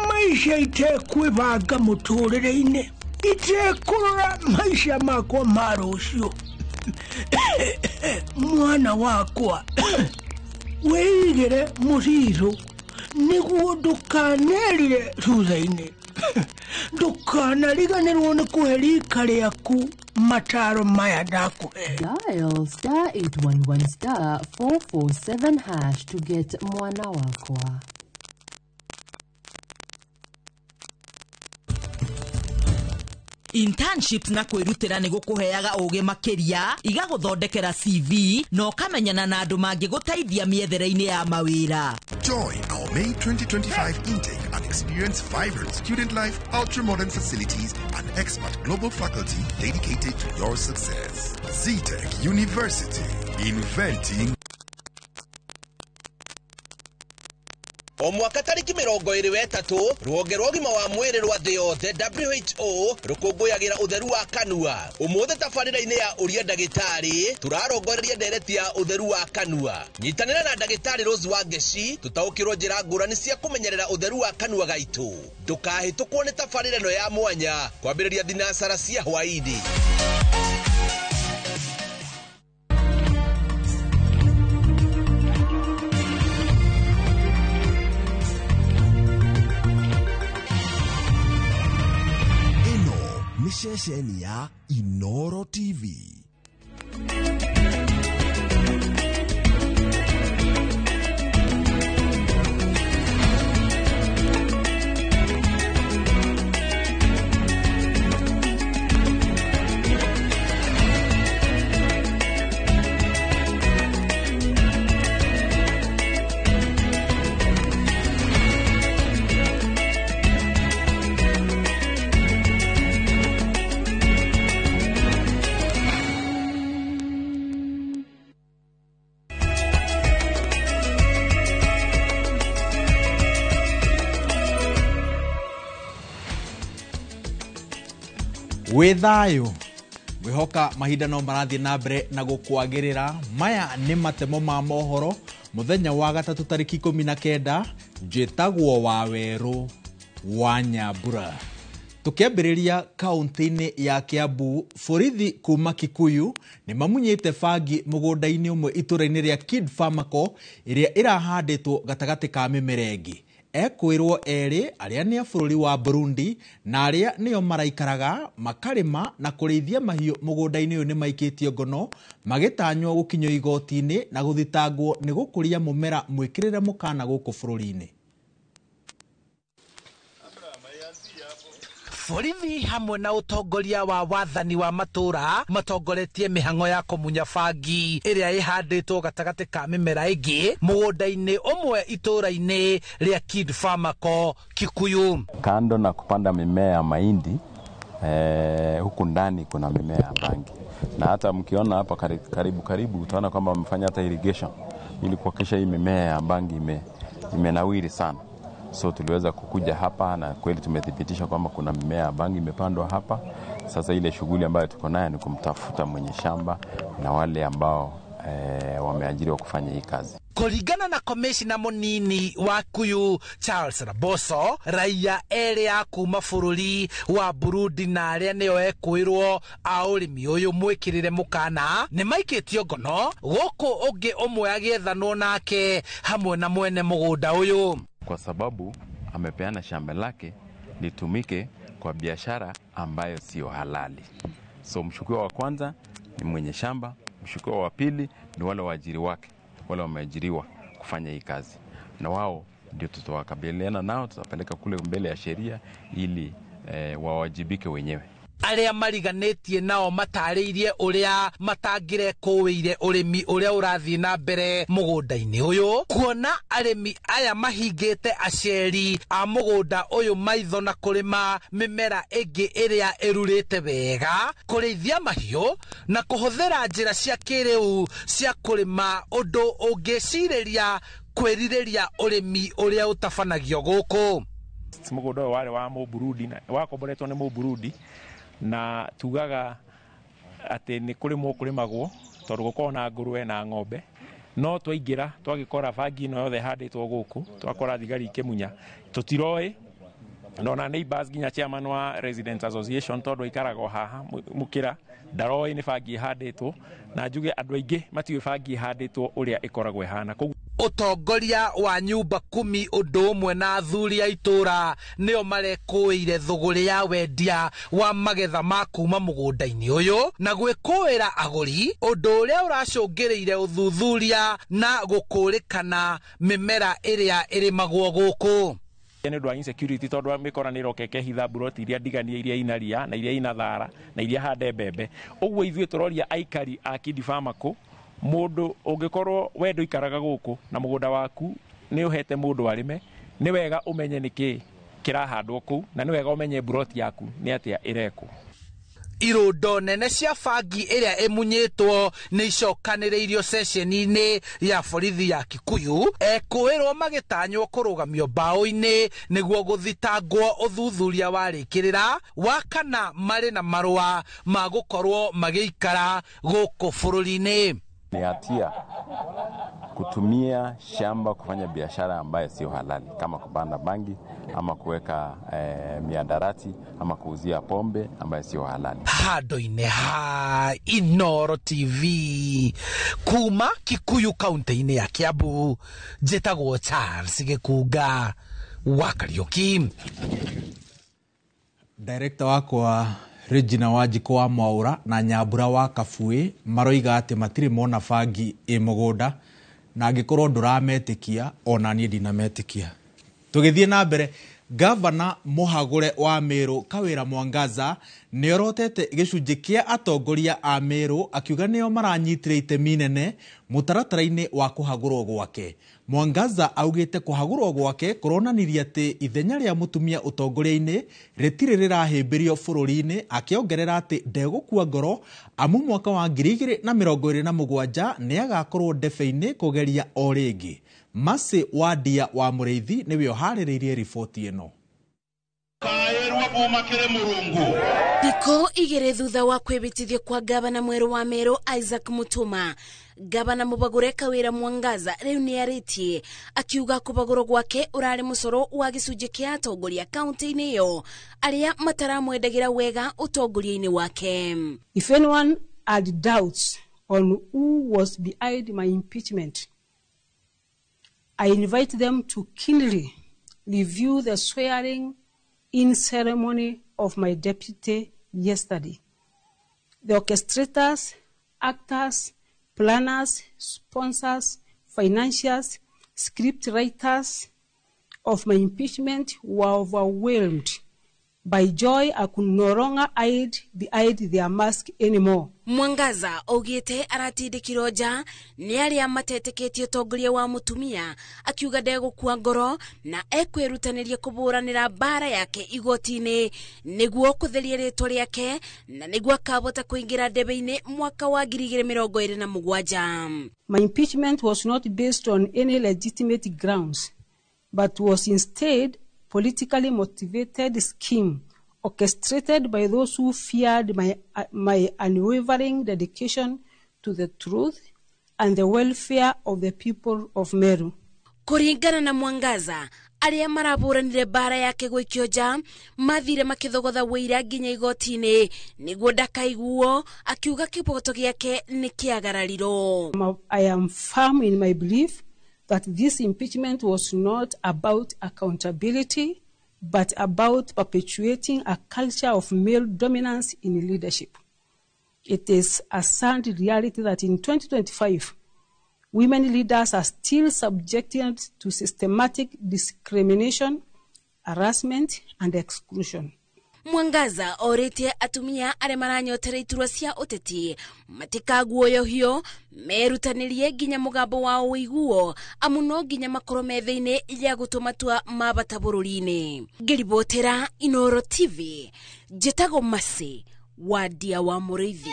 maica itekwĩbanga mũtũrĩre-inĩ, itekũrora maica makwa ma rũciũ. Mwana wakwa, wĩigĩre mũcirũ nĩguo ndũkanerire thutha-inĩ. Ndũkanariganĩrwo nĩ kũhe rika rĩaku mataro maya ndakũhe. Dial star 811 star 447 hash to get Mwana Wakwa. Internships na kwĩrutĩra nĩ gũkũheaga ũgĩ makĩria, igagũthondekera CV na ũkamenyana na andũ mangĩgũteithia mĩethere-inĩ ya mawĩra. Join our May 2025 intake and experience vibrant student life, ultra-modern facilities, and expert global faculty dedicated to your success. ZTech University, inventing. O mwaka tariki 23 rũhonge rwa ũgima wa mwĩrĩ rwa thĩ yothe WHO rũkũngũyagĩra ũtheru wa kanua. Ũmũthĩ tabarĩra-inĩ ya ũria ndagĩtarĩ tũrarongoreria ndereti ya ũtheru wa kanua. Nyitanĩra na ndagĩtarĩ Rose Wangeci tũtaũkĩrwo njĩra ngũrani cia kũmenyerera ũtheru wa kanua gaitũ. Ndũkahĩtũkwo nĩ tabarĩra ĩno ya mwanya kwambĩrĩria thinacara cia hwaĩ-inĩ. Ceceni ya Inoro TV. Wĩ thayũ ngwĩhoka mahinda no marathiĩ na mbere na gũkwagĩrĩra. Maya nĩ matemo ma mohoro mũthenya wa gatatũ tarĩki 19. Njĩtagwo Wawerũ wa Nyambura. Tũkĩambĩrĩria kaũntĩ-inĩ ya Kiambu, borithi kuma Kikuyu nĩ mamunyĩte bangi mũgũnda-inĩ ũmwe itũra-inĩ rĩa Kid Farmaco ĩrĩa ĩrahandĩtwo gatagatĩ ka mĩmera ĩngĩ. Ekwĩrwo erĩ arĩa nĩ a bũrũri wa Burundi na arĩa nĩo maraikaraga makarĩma na kũrĩithia mahiũ mũgũnda-inĩ ũyũ nĩ maikĩtio ngono magĩtanywo gũkinyio igoti-inĩ na gũthitangwo nĩ gũkũria mũmera mwĩkĩrĩre mũkana gũkũ bũrũri-inĩ. Borithi hamwe na ũtongoria wa wathani wa matũra matongoretie mĩhang'o ya kũmunya bangi ĩrĩa ĩhandĩtwo gatagatĩ ka mĩmera ĩngĩ mũgũnda-inĩ ũmwe itũra-inĩ rĩa Kid Farmaco Kikuyu. Kando na kupanda mimea ya mahindi, huku ndani kuna mimea ya bangi, na hata mkiona hapa karibu karibu utaona kwamba wamefanya hata irrigation ili kuhakikisha hii mimea ya bangi imenawiri sana. So tuliweza kukuja hapa na kweli tumethibitisha kwamba kuna mimea ya bangi imepandwa hapa. Sasa ile shughuli ambayo tuko nayo ni kumtafuta mwenye shamba na wale ambao wameajiriwa kufanya hii kazi. Kũringana na komishina mũnini wa Kuyu Charles Raboso, raiya erĩ a kuma bũrũri wa Burundi na arĩa nĩo ekwĩrwo a ũrĩmi ũyũ mwĩkĩrĩre mũkana nĩ maikĩtio ngono, gũkũ ũngĩ ũmwe agĩethanwo nake hamwe na mwene mũgũnda ũyũ. Kwa sababu amepeana shamba lake litumike kwa biashara ambayo sio halali. So mshukiwa wa kwanza ni mwenye shamba, mshukiwa wa pili ni wale waajiri wake, wale wameajiriwa kufanya hii kazi, na wao ndio tutawakabiliana nao, tutapeleka kule mbele ya sheria ili wawajibike wenyewe. Arĩa mariganĩtie nao matarĩirie ũrĩa matangĩrekũĩire ũrĩmi ũrĩa ũrathiĩ na mbere mũgũnda-inĩ ũyũ, kuona arĩmi aya mahingĩte aceri a mũgũnda ũyũ maitho na kũrĩma mĩmera ĩngĩ ĩrĩa ĩrurĩte wega, kũrĩithia mahiũ na kũhũthĩra njĩra cia kĩrĩu cia kũrĩma, ũndũ ũngĩcirĩria kwĩrirĩria ũrĩmi ũrĩa ũtabanagio gũkũ. Mũgũnda ũyũ warĩ wa Mũburundi na wakomboretwo nĩ Mũburundi, na tugaga atĩ nĩ kũrĩmwo kũrĩmagwo tondũ gũkoragwo na ngũrwe na ng'ombe, no twaingĩra twagĩkora bangi ĩno yothe ĩhandĩtwo gũkũ, twakora thigari ikĩmunya, tũtiroĩ na ona neighbors nginya chairman wa Residents Association tondũ aikaraga o haha mũkĩra ndaroĩ nĩ bangi ĩhandĩtwo, na njuge andũ aingĩ matiũĩ bangi ĩhandĩtwo ũrĩa ĩkoragwo ĩhana. Koguo ũtongoria wa nyumba kumi ũndũ ũmwe na athuri a itũra nĩo marekũĩire thũgũrĩ ya wendia wa magetha ma kuma mũgũnda-inĩ ũyũ na gwĩkũĩra agũri, ũndũ ũrĩa ũracũngĩrĩire ũthuthuria na gũkũrĩkana mĩmera ĩrĩa ĩrĩmagwo gũkũ. Nĩ ũndũ wa insecurity tondũ mĩkora nĩ ĩroka ĩkehitha mburoti iria ndiganie, iria ina ria na iria ina thara na iria hande mbembe. Ũguo ithuĩ tũroria aikari a Kindi Farmer mũndũ ũngĩkorwo we ndũikaraga gũkũ na mũgũnda waku nĩ ũhete mũndũ arĩme, nĩ wega ũmenye nĩkĩ kĩrahandwo kũu na nĩ wega ũmenye mburoti yaku nĩ atĩa ĩrekwo. Irũndo nene cia bangi ĩrĩa ĩmunyĩtwo nĩ icokanĩrĩirio ceceni-inĩ ya borithi ya Kikuyu, ekũĩrwo magĩtanywo kũrũgamio mbaũ-inĩ nĩguo gũthitangwo ũthuthuria warĩkĩrĩra wa kana marĩ na marũa ma gũkorwo magĩikara gũkũ bũrũri-inĩ. Ni hatia kutumia shamba kufanya biashara ambayo sio halali, kama kupanda bangi ama kuweka miadarati ama kuuzia pombe ambayo sio halali. Handũ-inĩ ha Inooro TV kuma Kikuyu kaunti-inĩ ya Kiambu, njĩtagwo Charles Gĩkunga wa Kariũki. Director wakwa Regina Wanjikũ wa Mwaũra na Nyambura wa Kabui maroiga atĩ matirĩ mona bangi ĩ mũgũnda, na angĩkorwo ndũrametĩkia ona niĩ ndinametĩkia. Tũgĩthiĩ na mbere, Gavana mũhagũre wa Meru Kawĩra Mwangaza nĩorotete gĩcunjĩ kĩa atongoria a Meru akiuga nĩo maranyitire itemi nene mũtaratara-inĩ wa kũhagũrwo gwake. Mwangaza augĩte kũhagũrwo gwake kũronanirie atĩ ithenya rĩa mũtumia ũtongoria-inĩ rĩtirĩ rĩrahĩmbĩrio bũrũri-inĩ, akĩongerera atĩ ndegũkua ngoro amu mwaka wa 2027 nĩagakorwo ndebe-inĩ kũgeria o rĩngĩ. Masi Wadia wa Mũrĩithi nĩwe ũharĩrĩirie riboti ĩno. Thikũ igĩrĩ thutha wa kwĩbĩtithio kwa gavana mwerũ wa Meru Isaac Mutuma, gavana mũbagũre Kawĩra Mwangaza rĩu nĩarĩtie akiuga kũbagũrwo gwake ũrarĩ mũcoro wa gĩcunjĩ kĩa atongoria kaunti-inĩ ĩyo arĩa mataramwendagĩra wega ũtongoria-inĩ wake. If anyone had doubts on who was behind my impeachment, I invite them to keenly review the swearing in ceremony of my deputy yesterday. The orchestrators, actors, planners, sponsors, financiers, script writers of my impeachment were overwhelmed by joy. I could no longer hide behind their mask anymore. Mwangaza augĩte aratindĩkirwo nja nĩ arĩa matetĩkĩtie ũtongoria wa mũtumia, akiuga ndegũkua ngoro na ekwĩrutanĩria kũbũranĩra mbara yake igoti-inĩ nĩguo kũtheria rĩtwa rĩake na nĩguo akabota kũingĩra ndebe-inĩ mwaka wa 2027. My impeachment was not based on any legitimate grounds, but was instead politically motivated scheme orchestrated by those who feared my unwavering dedication to the truth and the welfare of the people of Meru. Kũringana na Mwangaza, arĩa marabũranire mbara yake gũikio nja mathire makĩthogotha wũira nginya igoti-inĩ nĩguo ndakaiguo, akiuga kĩboto gĩake nĩ kĩagararirwo. I am firm in my belief that this impeachment was not about accountability, but about perpetuating a culture of male dominance in leadership. It is a sad reality that in 2025, women leaders are still subjected to systematic discrimination, harassment, and exclusion. Mwangaza orĩtie atumia arĩa maranyotera iturwa cia ũteti matikaguoyohio, merutanĩrie nginya mũgambo wao ũiguo, amu no nginya makorwo me thĩinĩ ya gũtua matua ma bata bũrũri-inĩ. Ngĩribotera Inooro TV, njĩtagwo Mercy Wandia wa Mũrĩithi.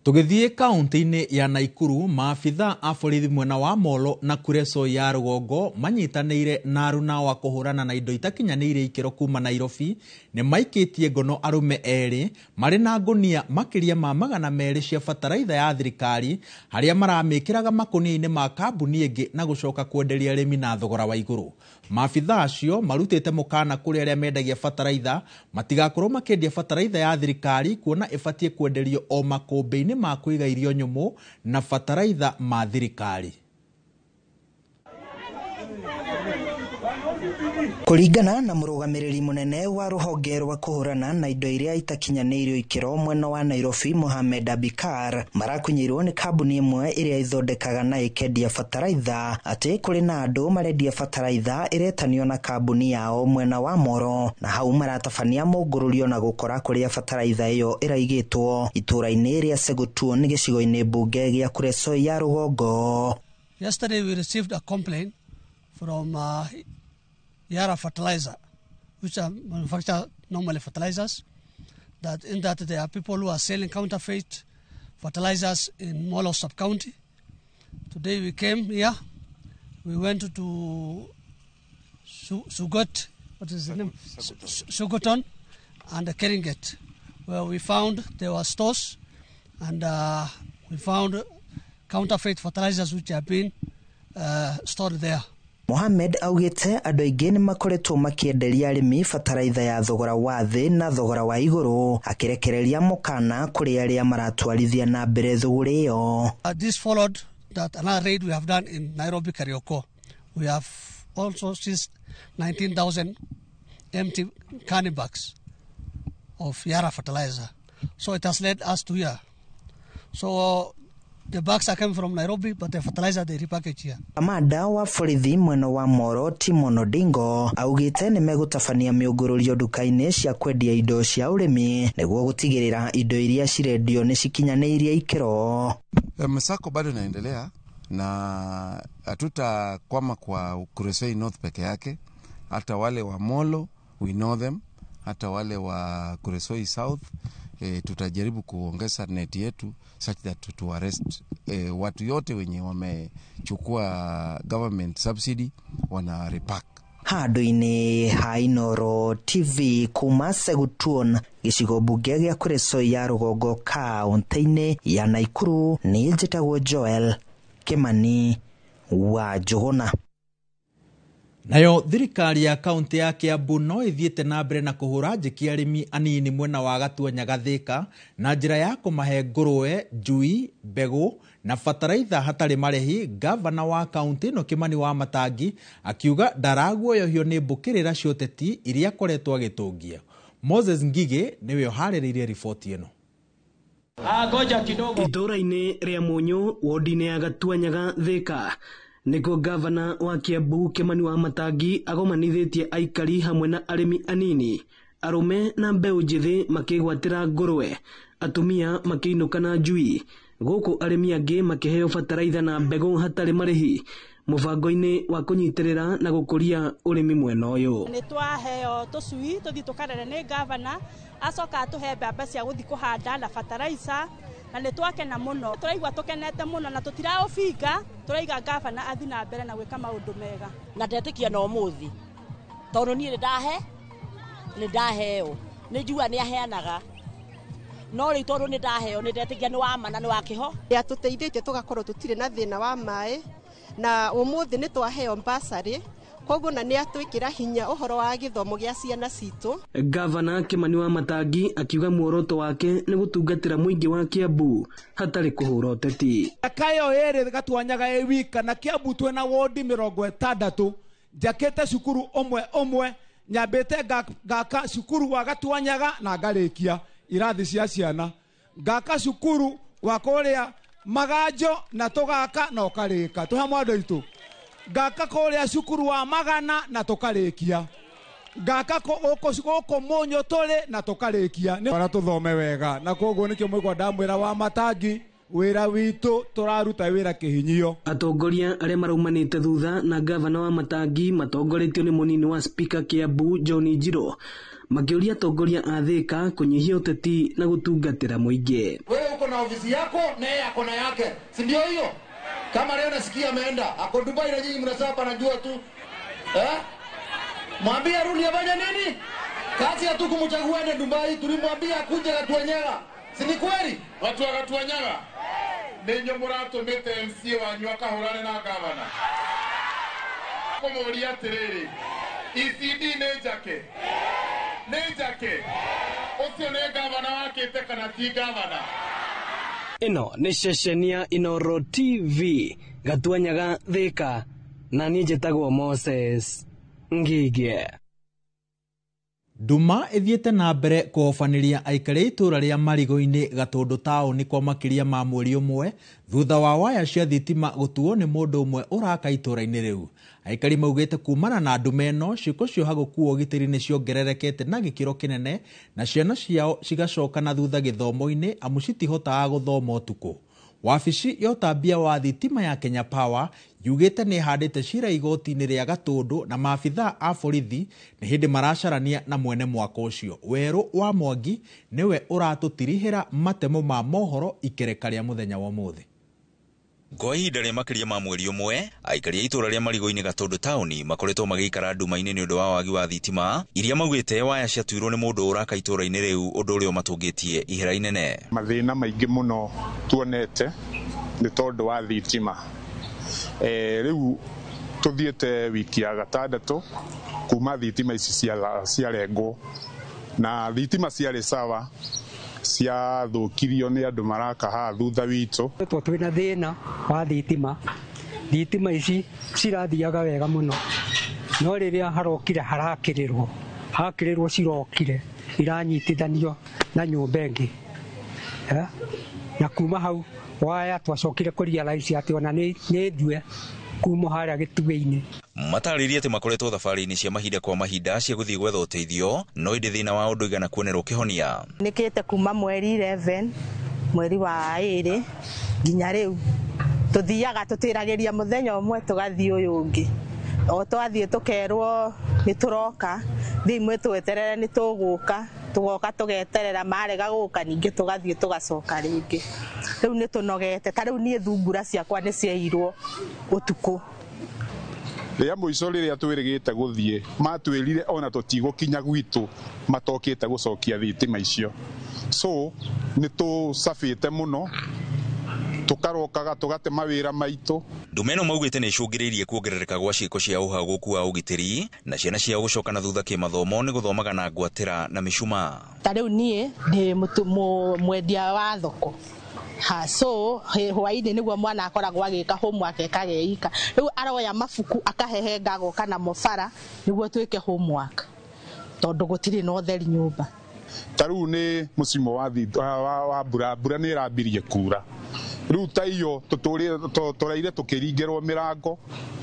Tũgĩthiĩ kaunti-inĩ ya Naikuru, maabitha a borithi mwena wa Molo na Kuresoi ya rũgongo manyitanĩire na aruna wa kũhũrana na indo itakinyanĩirie ikĩro kuma Nairobi nĩ maikĩtie ngono arũme erĩ marĩ na ngũnia makĩria ma 200 cia bataraitha ya thirikari harĩa maramĩkĩraga makũnia-inĩ ma kambuni ĩngĩ na gũcoka kwenderia arĩmi na thogora wa igũrũ. Maabitha acio marutĩte mũkana kũrĩ arĩa mendagia bataraitha matigakorwo makĩendia bataraitha ya thirikari kuona ĩbatiĩ kwenderio o makũmbĩ-inĩ ma kũiga irio nyũmũ na bataraitha ma thirikari. Kũringana na mũrũgamĩrĩri mũnene wa rũhonge rwa kũhũrana na indo iria itakinyanĩirio ikĩro mwena wa Nairobi, Mohamed Abikar, marakunyĩirwo nĩ kambuni ĩmwe ĩrĩa ĩthondekaga na ĩkendia bataraitha atĩ kũrĩ na andũ marendia bataraitha ĩretanio na kambuni yao mwena wa Moro, na hau maratabania mũngũrũrio na gũkora kũrĩa bataraitha ĩyo ĩraigĩtwo itũũra-inĩ rĩa Segutuon gĩcigo-inĩ mbunge gĩa Kuresoi ya rũgongo. Yesterday we received a complaint from Yara Fertilizer, which are manufacture normally fertilizers, that in that there are people who are selling counterfeit fertilizers in Molo sub-county. Today we came here, we went to Sugot, what is the name? Sugoton and Keringet, where we found there were stores and we found counterfeit fertilizers which have been stored there. Mohamed augĩte andũ aingĩ nĩ makoretwo makĩenderia arĩmi bataraitha ya thogora wa thĩ na thogora wa igũrũ, akĩrekereria mũkana kũrĩ arĩa maratwarithia na mbere thũgũrĩ ĩyo. This followed that another raid we have done in Nairobi Kariokor. We have also seized 19,000 empty canny bags of Yara fertilizer. So it has led us to here. So the bags are coming from Nairobi, but the fertilizer they repackage here. Kamanda wa borithi mwena wa Moro Timon Odingo augĩte nĩ megũtabania mĩũngũrũrio nduka-inĩ cia kwendia indo cia ũrĩmi nĩguo gũtigĩrĩra indo iria cirendio nĩ cikinyanĩirie ikĩro. Msako bado inaendelea na hatutakwama kwa Kuresoi North peke yake, hata wale wa Molo we know them, hata wale wa Kuresoi South. Tutajaribu kuongeza net yetu such that to arrest watu yote wenye wamechukua government subsidy wana repack. Handũ-inĩ ha Inooro TV kuma Segutuon gĩcigo mbunge gĩa Kuresoi ya rũgongo kaũntĩ-inĩ ya Naikuru, nĩ njĩtagwo Joel Kimani wa Njũgũna. Nayo thirikari ya kaunti ya Kiambu no ĩthiĩte na mbere na kũhũra njĩki arĩmi anini mwena wa Gatuanya Thika na njĩra ya kũmahe ngũrũwe, njui, mbegũ na bataraitha hatarĩ marĩhi. Gavana wa kaunti ĩno Kimani wa Matangi akiuga ndaraguoyohio nĩ mbũkĩrĩra cia ũteti iria akoretwo agĩtũngia. Moses Ngigĩ nĩwe ũharĩrĩirie riboti ĩno. Itũũra-inĩ rĩa Mũnyũ wodi-inĩ ya Gatuanyaga Thika nĩkuo gavana wa Kiambu Kimani wa Matangi agomanithĩtie aikari hamwe na arĩmi anini, arũme na mbeũ njĩthĩ makĩgwatĩra ngũrũwe, atumia makĩinũka na njui, gũkũ arĩmi angĩ makĩheo bataraitha na mbegũ hatarĩ marĩhi mũbango-inĩ wa kũnyitĩrĩra na gũkũria ũrĩmi mwena ũyũ. Nĩ twaheo tũcui tũthiĩ tũkarere nĩ gavana, acoka atũhe mbembe cia gũthiĩ kũhanda na bataraica, na nĩ twakena mũno, tũraigua tũkenete mũno na tũtiraũbinga, tũraiga gavana athiĩ na mbere na gwĩka maũndũ mega. Na ndetĩkia na ũmũthĩ tondũ niĩ nĩ ndaheo, nĩ njua nĩ aheanaga, No rĩu tondũ nĩ ndaheo nĩ ndetĩkia nĩ wa ma na nĩ wa kĩho. Yatũteithĩtie tũgakorwo tũtirĩ na thĩna wa maĩ, na ũmũthĩ nĩ twaheo bursary, koguo na nĩ atwĩkĩra hinya ũhoro wa gĩthomo gĩa ciana citũ. Gavana Kimani wa Matangi akiuga muoroto wake nĩ gũtungatĩra mũingĩ wa Kiambu hatarĩ kũhũra ũteti. Mĩaka ĩyo ĩrĩ Gatuanyaga ĩ wika na Kiambu twĩna wondi 60, njakĩte cukuru ũmwe ũmwe, nyambĩte ngaka cukuru wa Gatuanyaga na ngarĩkia irathi cia ciana, ngaka cukuru wa kũrĩa Maganjo na tũgaka na ũkarĩka twĩ hamwe andũ aitũ, ngaka kũrĩa cukuru wa Magana na tũkarĩkia, ngaka gũkũ Mũnyũ tũrĩ na tũkarĩkia. Nĩ tũthome wega, na koguo nĩkĩo mũigua ndamwĩra wa Matangi wĩra witũ tũraruta wĩra kĩhinyio. Atongoria arĩa maraumanĩte thutha na gavana wa Matangi matongoretio nĩ mũnini wa spika Kiambu John Njiro makĩũria atongoria a Thika kũnyihia ũteti na gũtungatĩra mũingĩ. Wewe uko na ofisi yako na yeye ako na yake, si ndio hiyo? Kama leo nasikia ameenda ako Dubai na nyinyi mnasema panajua tu eh? Mwambie arudi afanye nini? Kazi ya tu kumchagua ende Dubai, tulimwambia akuje Gatuanyaga, si ni kweli? Watu wa Gatuanyaga ninyo mũratũmĩte MC wanyu akahũrane na gavana kũmũria atĩrĩrĩ, ECD nĩ njake, nĩ njake, ũcio nĩ gavana wakĩte kana ti gavana? Ĩno nĩ ceceni ya Inooro TV Gatuanyaga Thika, na niĩ njĩtagwo Moses Ngige. Nduma ĩthiĩte na mbere kũhobanĩria aikari a itũũra rĩa Marigo-inĩ Gatũndũ taũni kwa makĩria ma mweri ũmwe thutha wa waya cia thitima gũtuo nĩ mũndũ ũmwe ũraka itũũra-inĩ rĩu. Aikari maugĩte kumana na nduma ĩno ciĩko cia ũhagũku wa ũgitĩri nĩ ciongererekete na gĩkĩro kĩnene na ciana ciao cigacoka na thutha gĩthomo-inĩ amu citihotaga gũthoma ũtukũ. Wabici ya ũtambia wa thitima ya Kenya Power yugĩte nĩ ĩhandĩte cira igoti-inĩ rĩa Gatũndũ na maabithaa a borithi nĩ hĩndĩ maracarania na mwene mwako ũcio. Werũ wa Mwangi nĩwe ũratũtirihĩra matemo ma mohoro ikereka rĩa mũthenya wa ũmũthĩ. Kwa ihinda rĩa makĩria ma mweri ũmwe, aikari a itũũra rĩa Marigo-inĩ Gatũndũ taũni makoretwo magĩikara nduma-inĩ nĩ ũndũ wa wagi wa thitima iria maugĩte waya ciatuirwo nĩ mũndũ ũraka itũũra-inĩ rĩu, ũndũ ũrĩa ũmatũngĩtie ihera inene. Mathĩna maingĩ mũno tuonete nĩ tondũ wa thitima. Rĩu tũthiĩte wiki ya gatandatũ kuma thitima ici ciarengwo, na thitima ciarĩ sawa ciathũkirio nĩ andũ maraka haha thutha witũ. Twĩna thĩna wa thitima, thitima ici cirathiaga wega mũno, no rĩrĩa harokire harakĩrĩrwo, hakĩrĩrwo cirokire iranyitithanio na nyũmba ĩngĩ, na kuma hau waya twacokire kũ realize atĩ ona nĩ ndue kuma harĩa gĩtugĩ-inĩ. Matarĩrie atĩ makoretwo thabarĩ-inĩ cia mahinda kwa mahinda cia gũthiĩ gwetha ũteithio, no ĩndĩ thĩna wao ndũigana kuonerwo kĩhonia. Nĩkĩte kuma mweri 11 mweri wa 2 nginya rĩu tũthiaga tũtĩragĩria mũthenya ũmwe tũgathiĩ ũyũ ũngĩ, o twathiĩ tũkerwo nĩ tũroka, thiĩ imwe tweterere nĩ tũgũka, tũgoka tũgeterera, marega gũka ningĩ tũgathiĩ tũgacoka rĩngĩ. Rĩu nĩ tũnogete, ta rĩu niĩ thungura ciakwa nĩ ciairwo ũtukũ. Rĩa mũico rĩrĩa twĩrĩgĩte gũthiĩ matwĩrire ona tũtigũkinya gwitũ matokĩte gũcokia thitima icio, so nĩ tũcabĩte mũno tũkarokaga tũgate mawĩra maitũ. Nduma ĩno maugĩte nĩ icũngĩrĩirie kuongerereka gwa ciĩko cia ũhagũku wa ũgitĩri na ciana ciao gũcoka na thutha kĩmathomo nĩ gũthomaga na ngwatĩra na mĩcumaa. Ta rĩu niĩ ndĩ mwendia wa thoko, ha so hwainĩ nĩguo mwana akoragwo agĩka homework ekageika, rĩu aroya mabuku akahehenga agoka namo bara nĩguo twĩke homework tondũ gũtirĩ na ũtheri nyũmba. Ta rĩu nĩ mũcimo wa mbura, mbura nĩ ĩrambirie kura, rĩu ta iyo tũraire tũkĩringĩrwo mĩrango,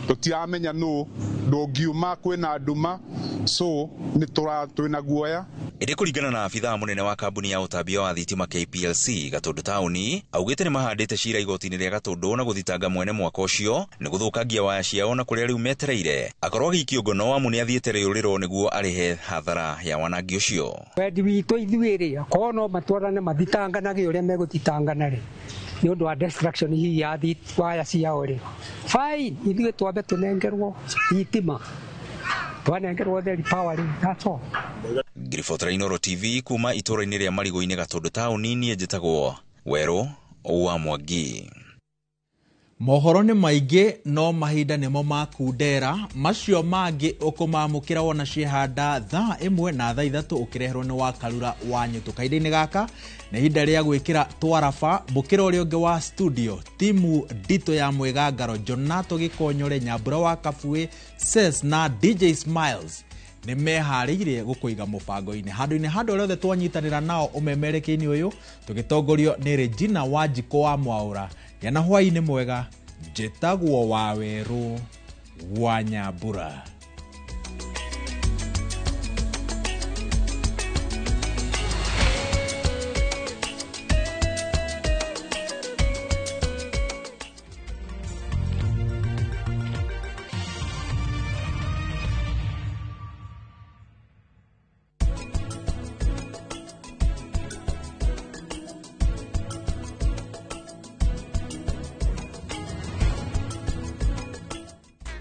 tũtiramenya nũ, ndũngiuma kwĩna nduma, so nĩ twĩna guoya. Ĩndĩ kũringana na abithaa mũnene wa kambuni ya ũtambia wa thitima KPLC Gatũndũ taũni, augĩte nĩ mahandĩte cira igoti-inĩ rĩa Gatũndũ na gũthitanga mwene mwako ũcio nĩ gũthũkangia waya ciao na kũrĩa rĩu metereire akorwo agĩikio ngono amu nĩ athiĩte rĩũrĩro nĩguo arĩhe hathara ya wanangi ũcio. Wendi witũ ithuĩ rĩ, akorwo no matwarane mathitanganage ũrĩa megũthitangana rĩ, nĩ ũndũ wa destruction hihi ya waya ciao rĩ, fine, ithuĩ twambe tũnengerwo thitima, twanengerwo theri power rĩ, that's all. Ngiribotera Inooro TV kuma itũũra-inĩ rĩa Marigũ-inĩ Gatũndũ taũni, niĩ njĩtagwo Werũ wa Mwangi. Mohoro nĩ maingĩ no mahinda nĩmo makundera, macio mangĩ ũkũmamũkĩra wona ciehanda thaa 1 na thaa 3 ũkĩreherwo nĩ Wakarura wa Nyũtũ. Kahinda-inĩ gaka nĩ ihinda rĩa gwĩkĩra twaraba mũkĩra ũrĩa ũngĩ wa studio, timu nditũ ya mwĩgangaro Jonato Gĩkonyore, Nyambura wa Kabuĩ, Ses na DJ Smiles nĩ meharĩirie gũkũiga mũbango-inĩ handũ-inĩ handũ arĩa othe twanyitanĩra nao ũmemerekia-inĩ ũyũ tũgĩtongorio nĩ Regina Wanjikũ wa Mwaũra. Gĩa na hwaĩ-inĩ mwega, njĩtagwo Wawerũ wa Nyambura.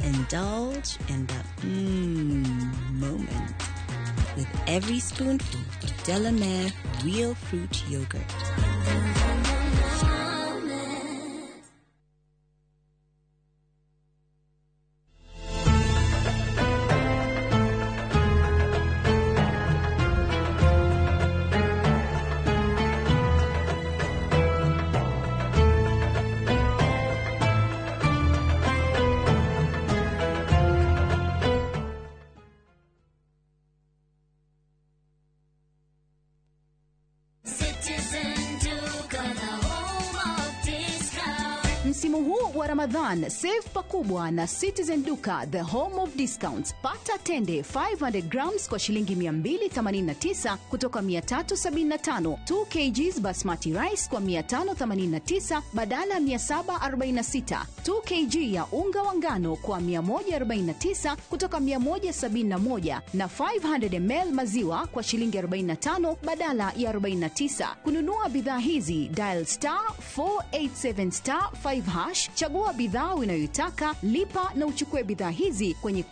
Indulge in the moment with every spoonful of Delamere Real Fruit Yogurt. Msimu huu wa Ramadhan, save pakubwa na Citizen Duka, the home of discounts. Pata tende 500 grams kwa shilingi 289 kutoka 375, 2 kgs basmati rice kwa 589 badala 746, 2 kg ya unga wa ngano kwa 149 kutoka 171 na 500 ml maziwa kwa shilingi 45 badala ya 49. Kununua bidhaa hizi, dial star 487 star 5 hash, chagua bidhaa unayoitaka, lipa na uchukue bidhaa hizi kwenye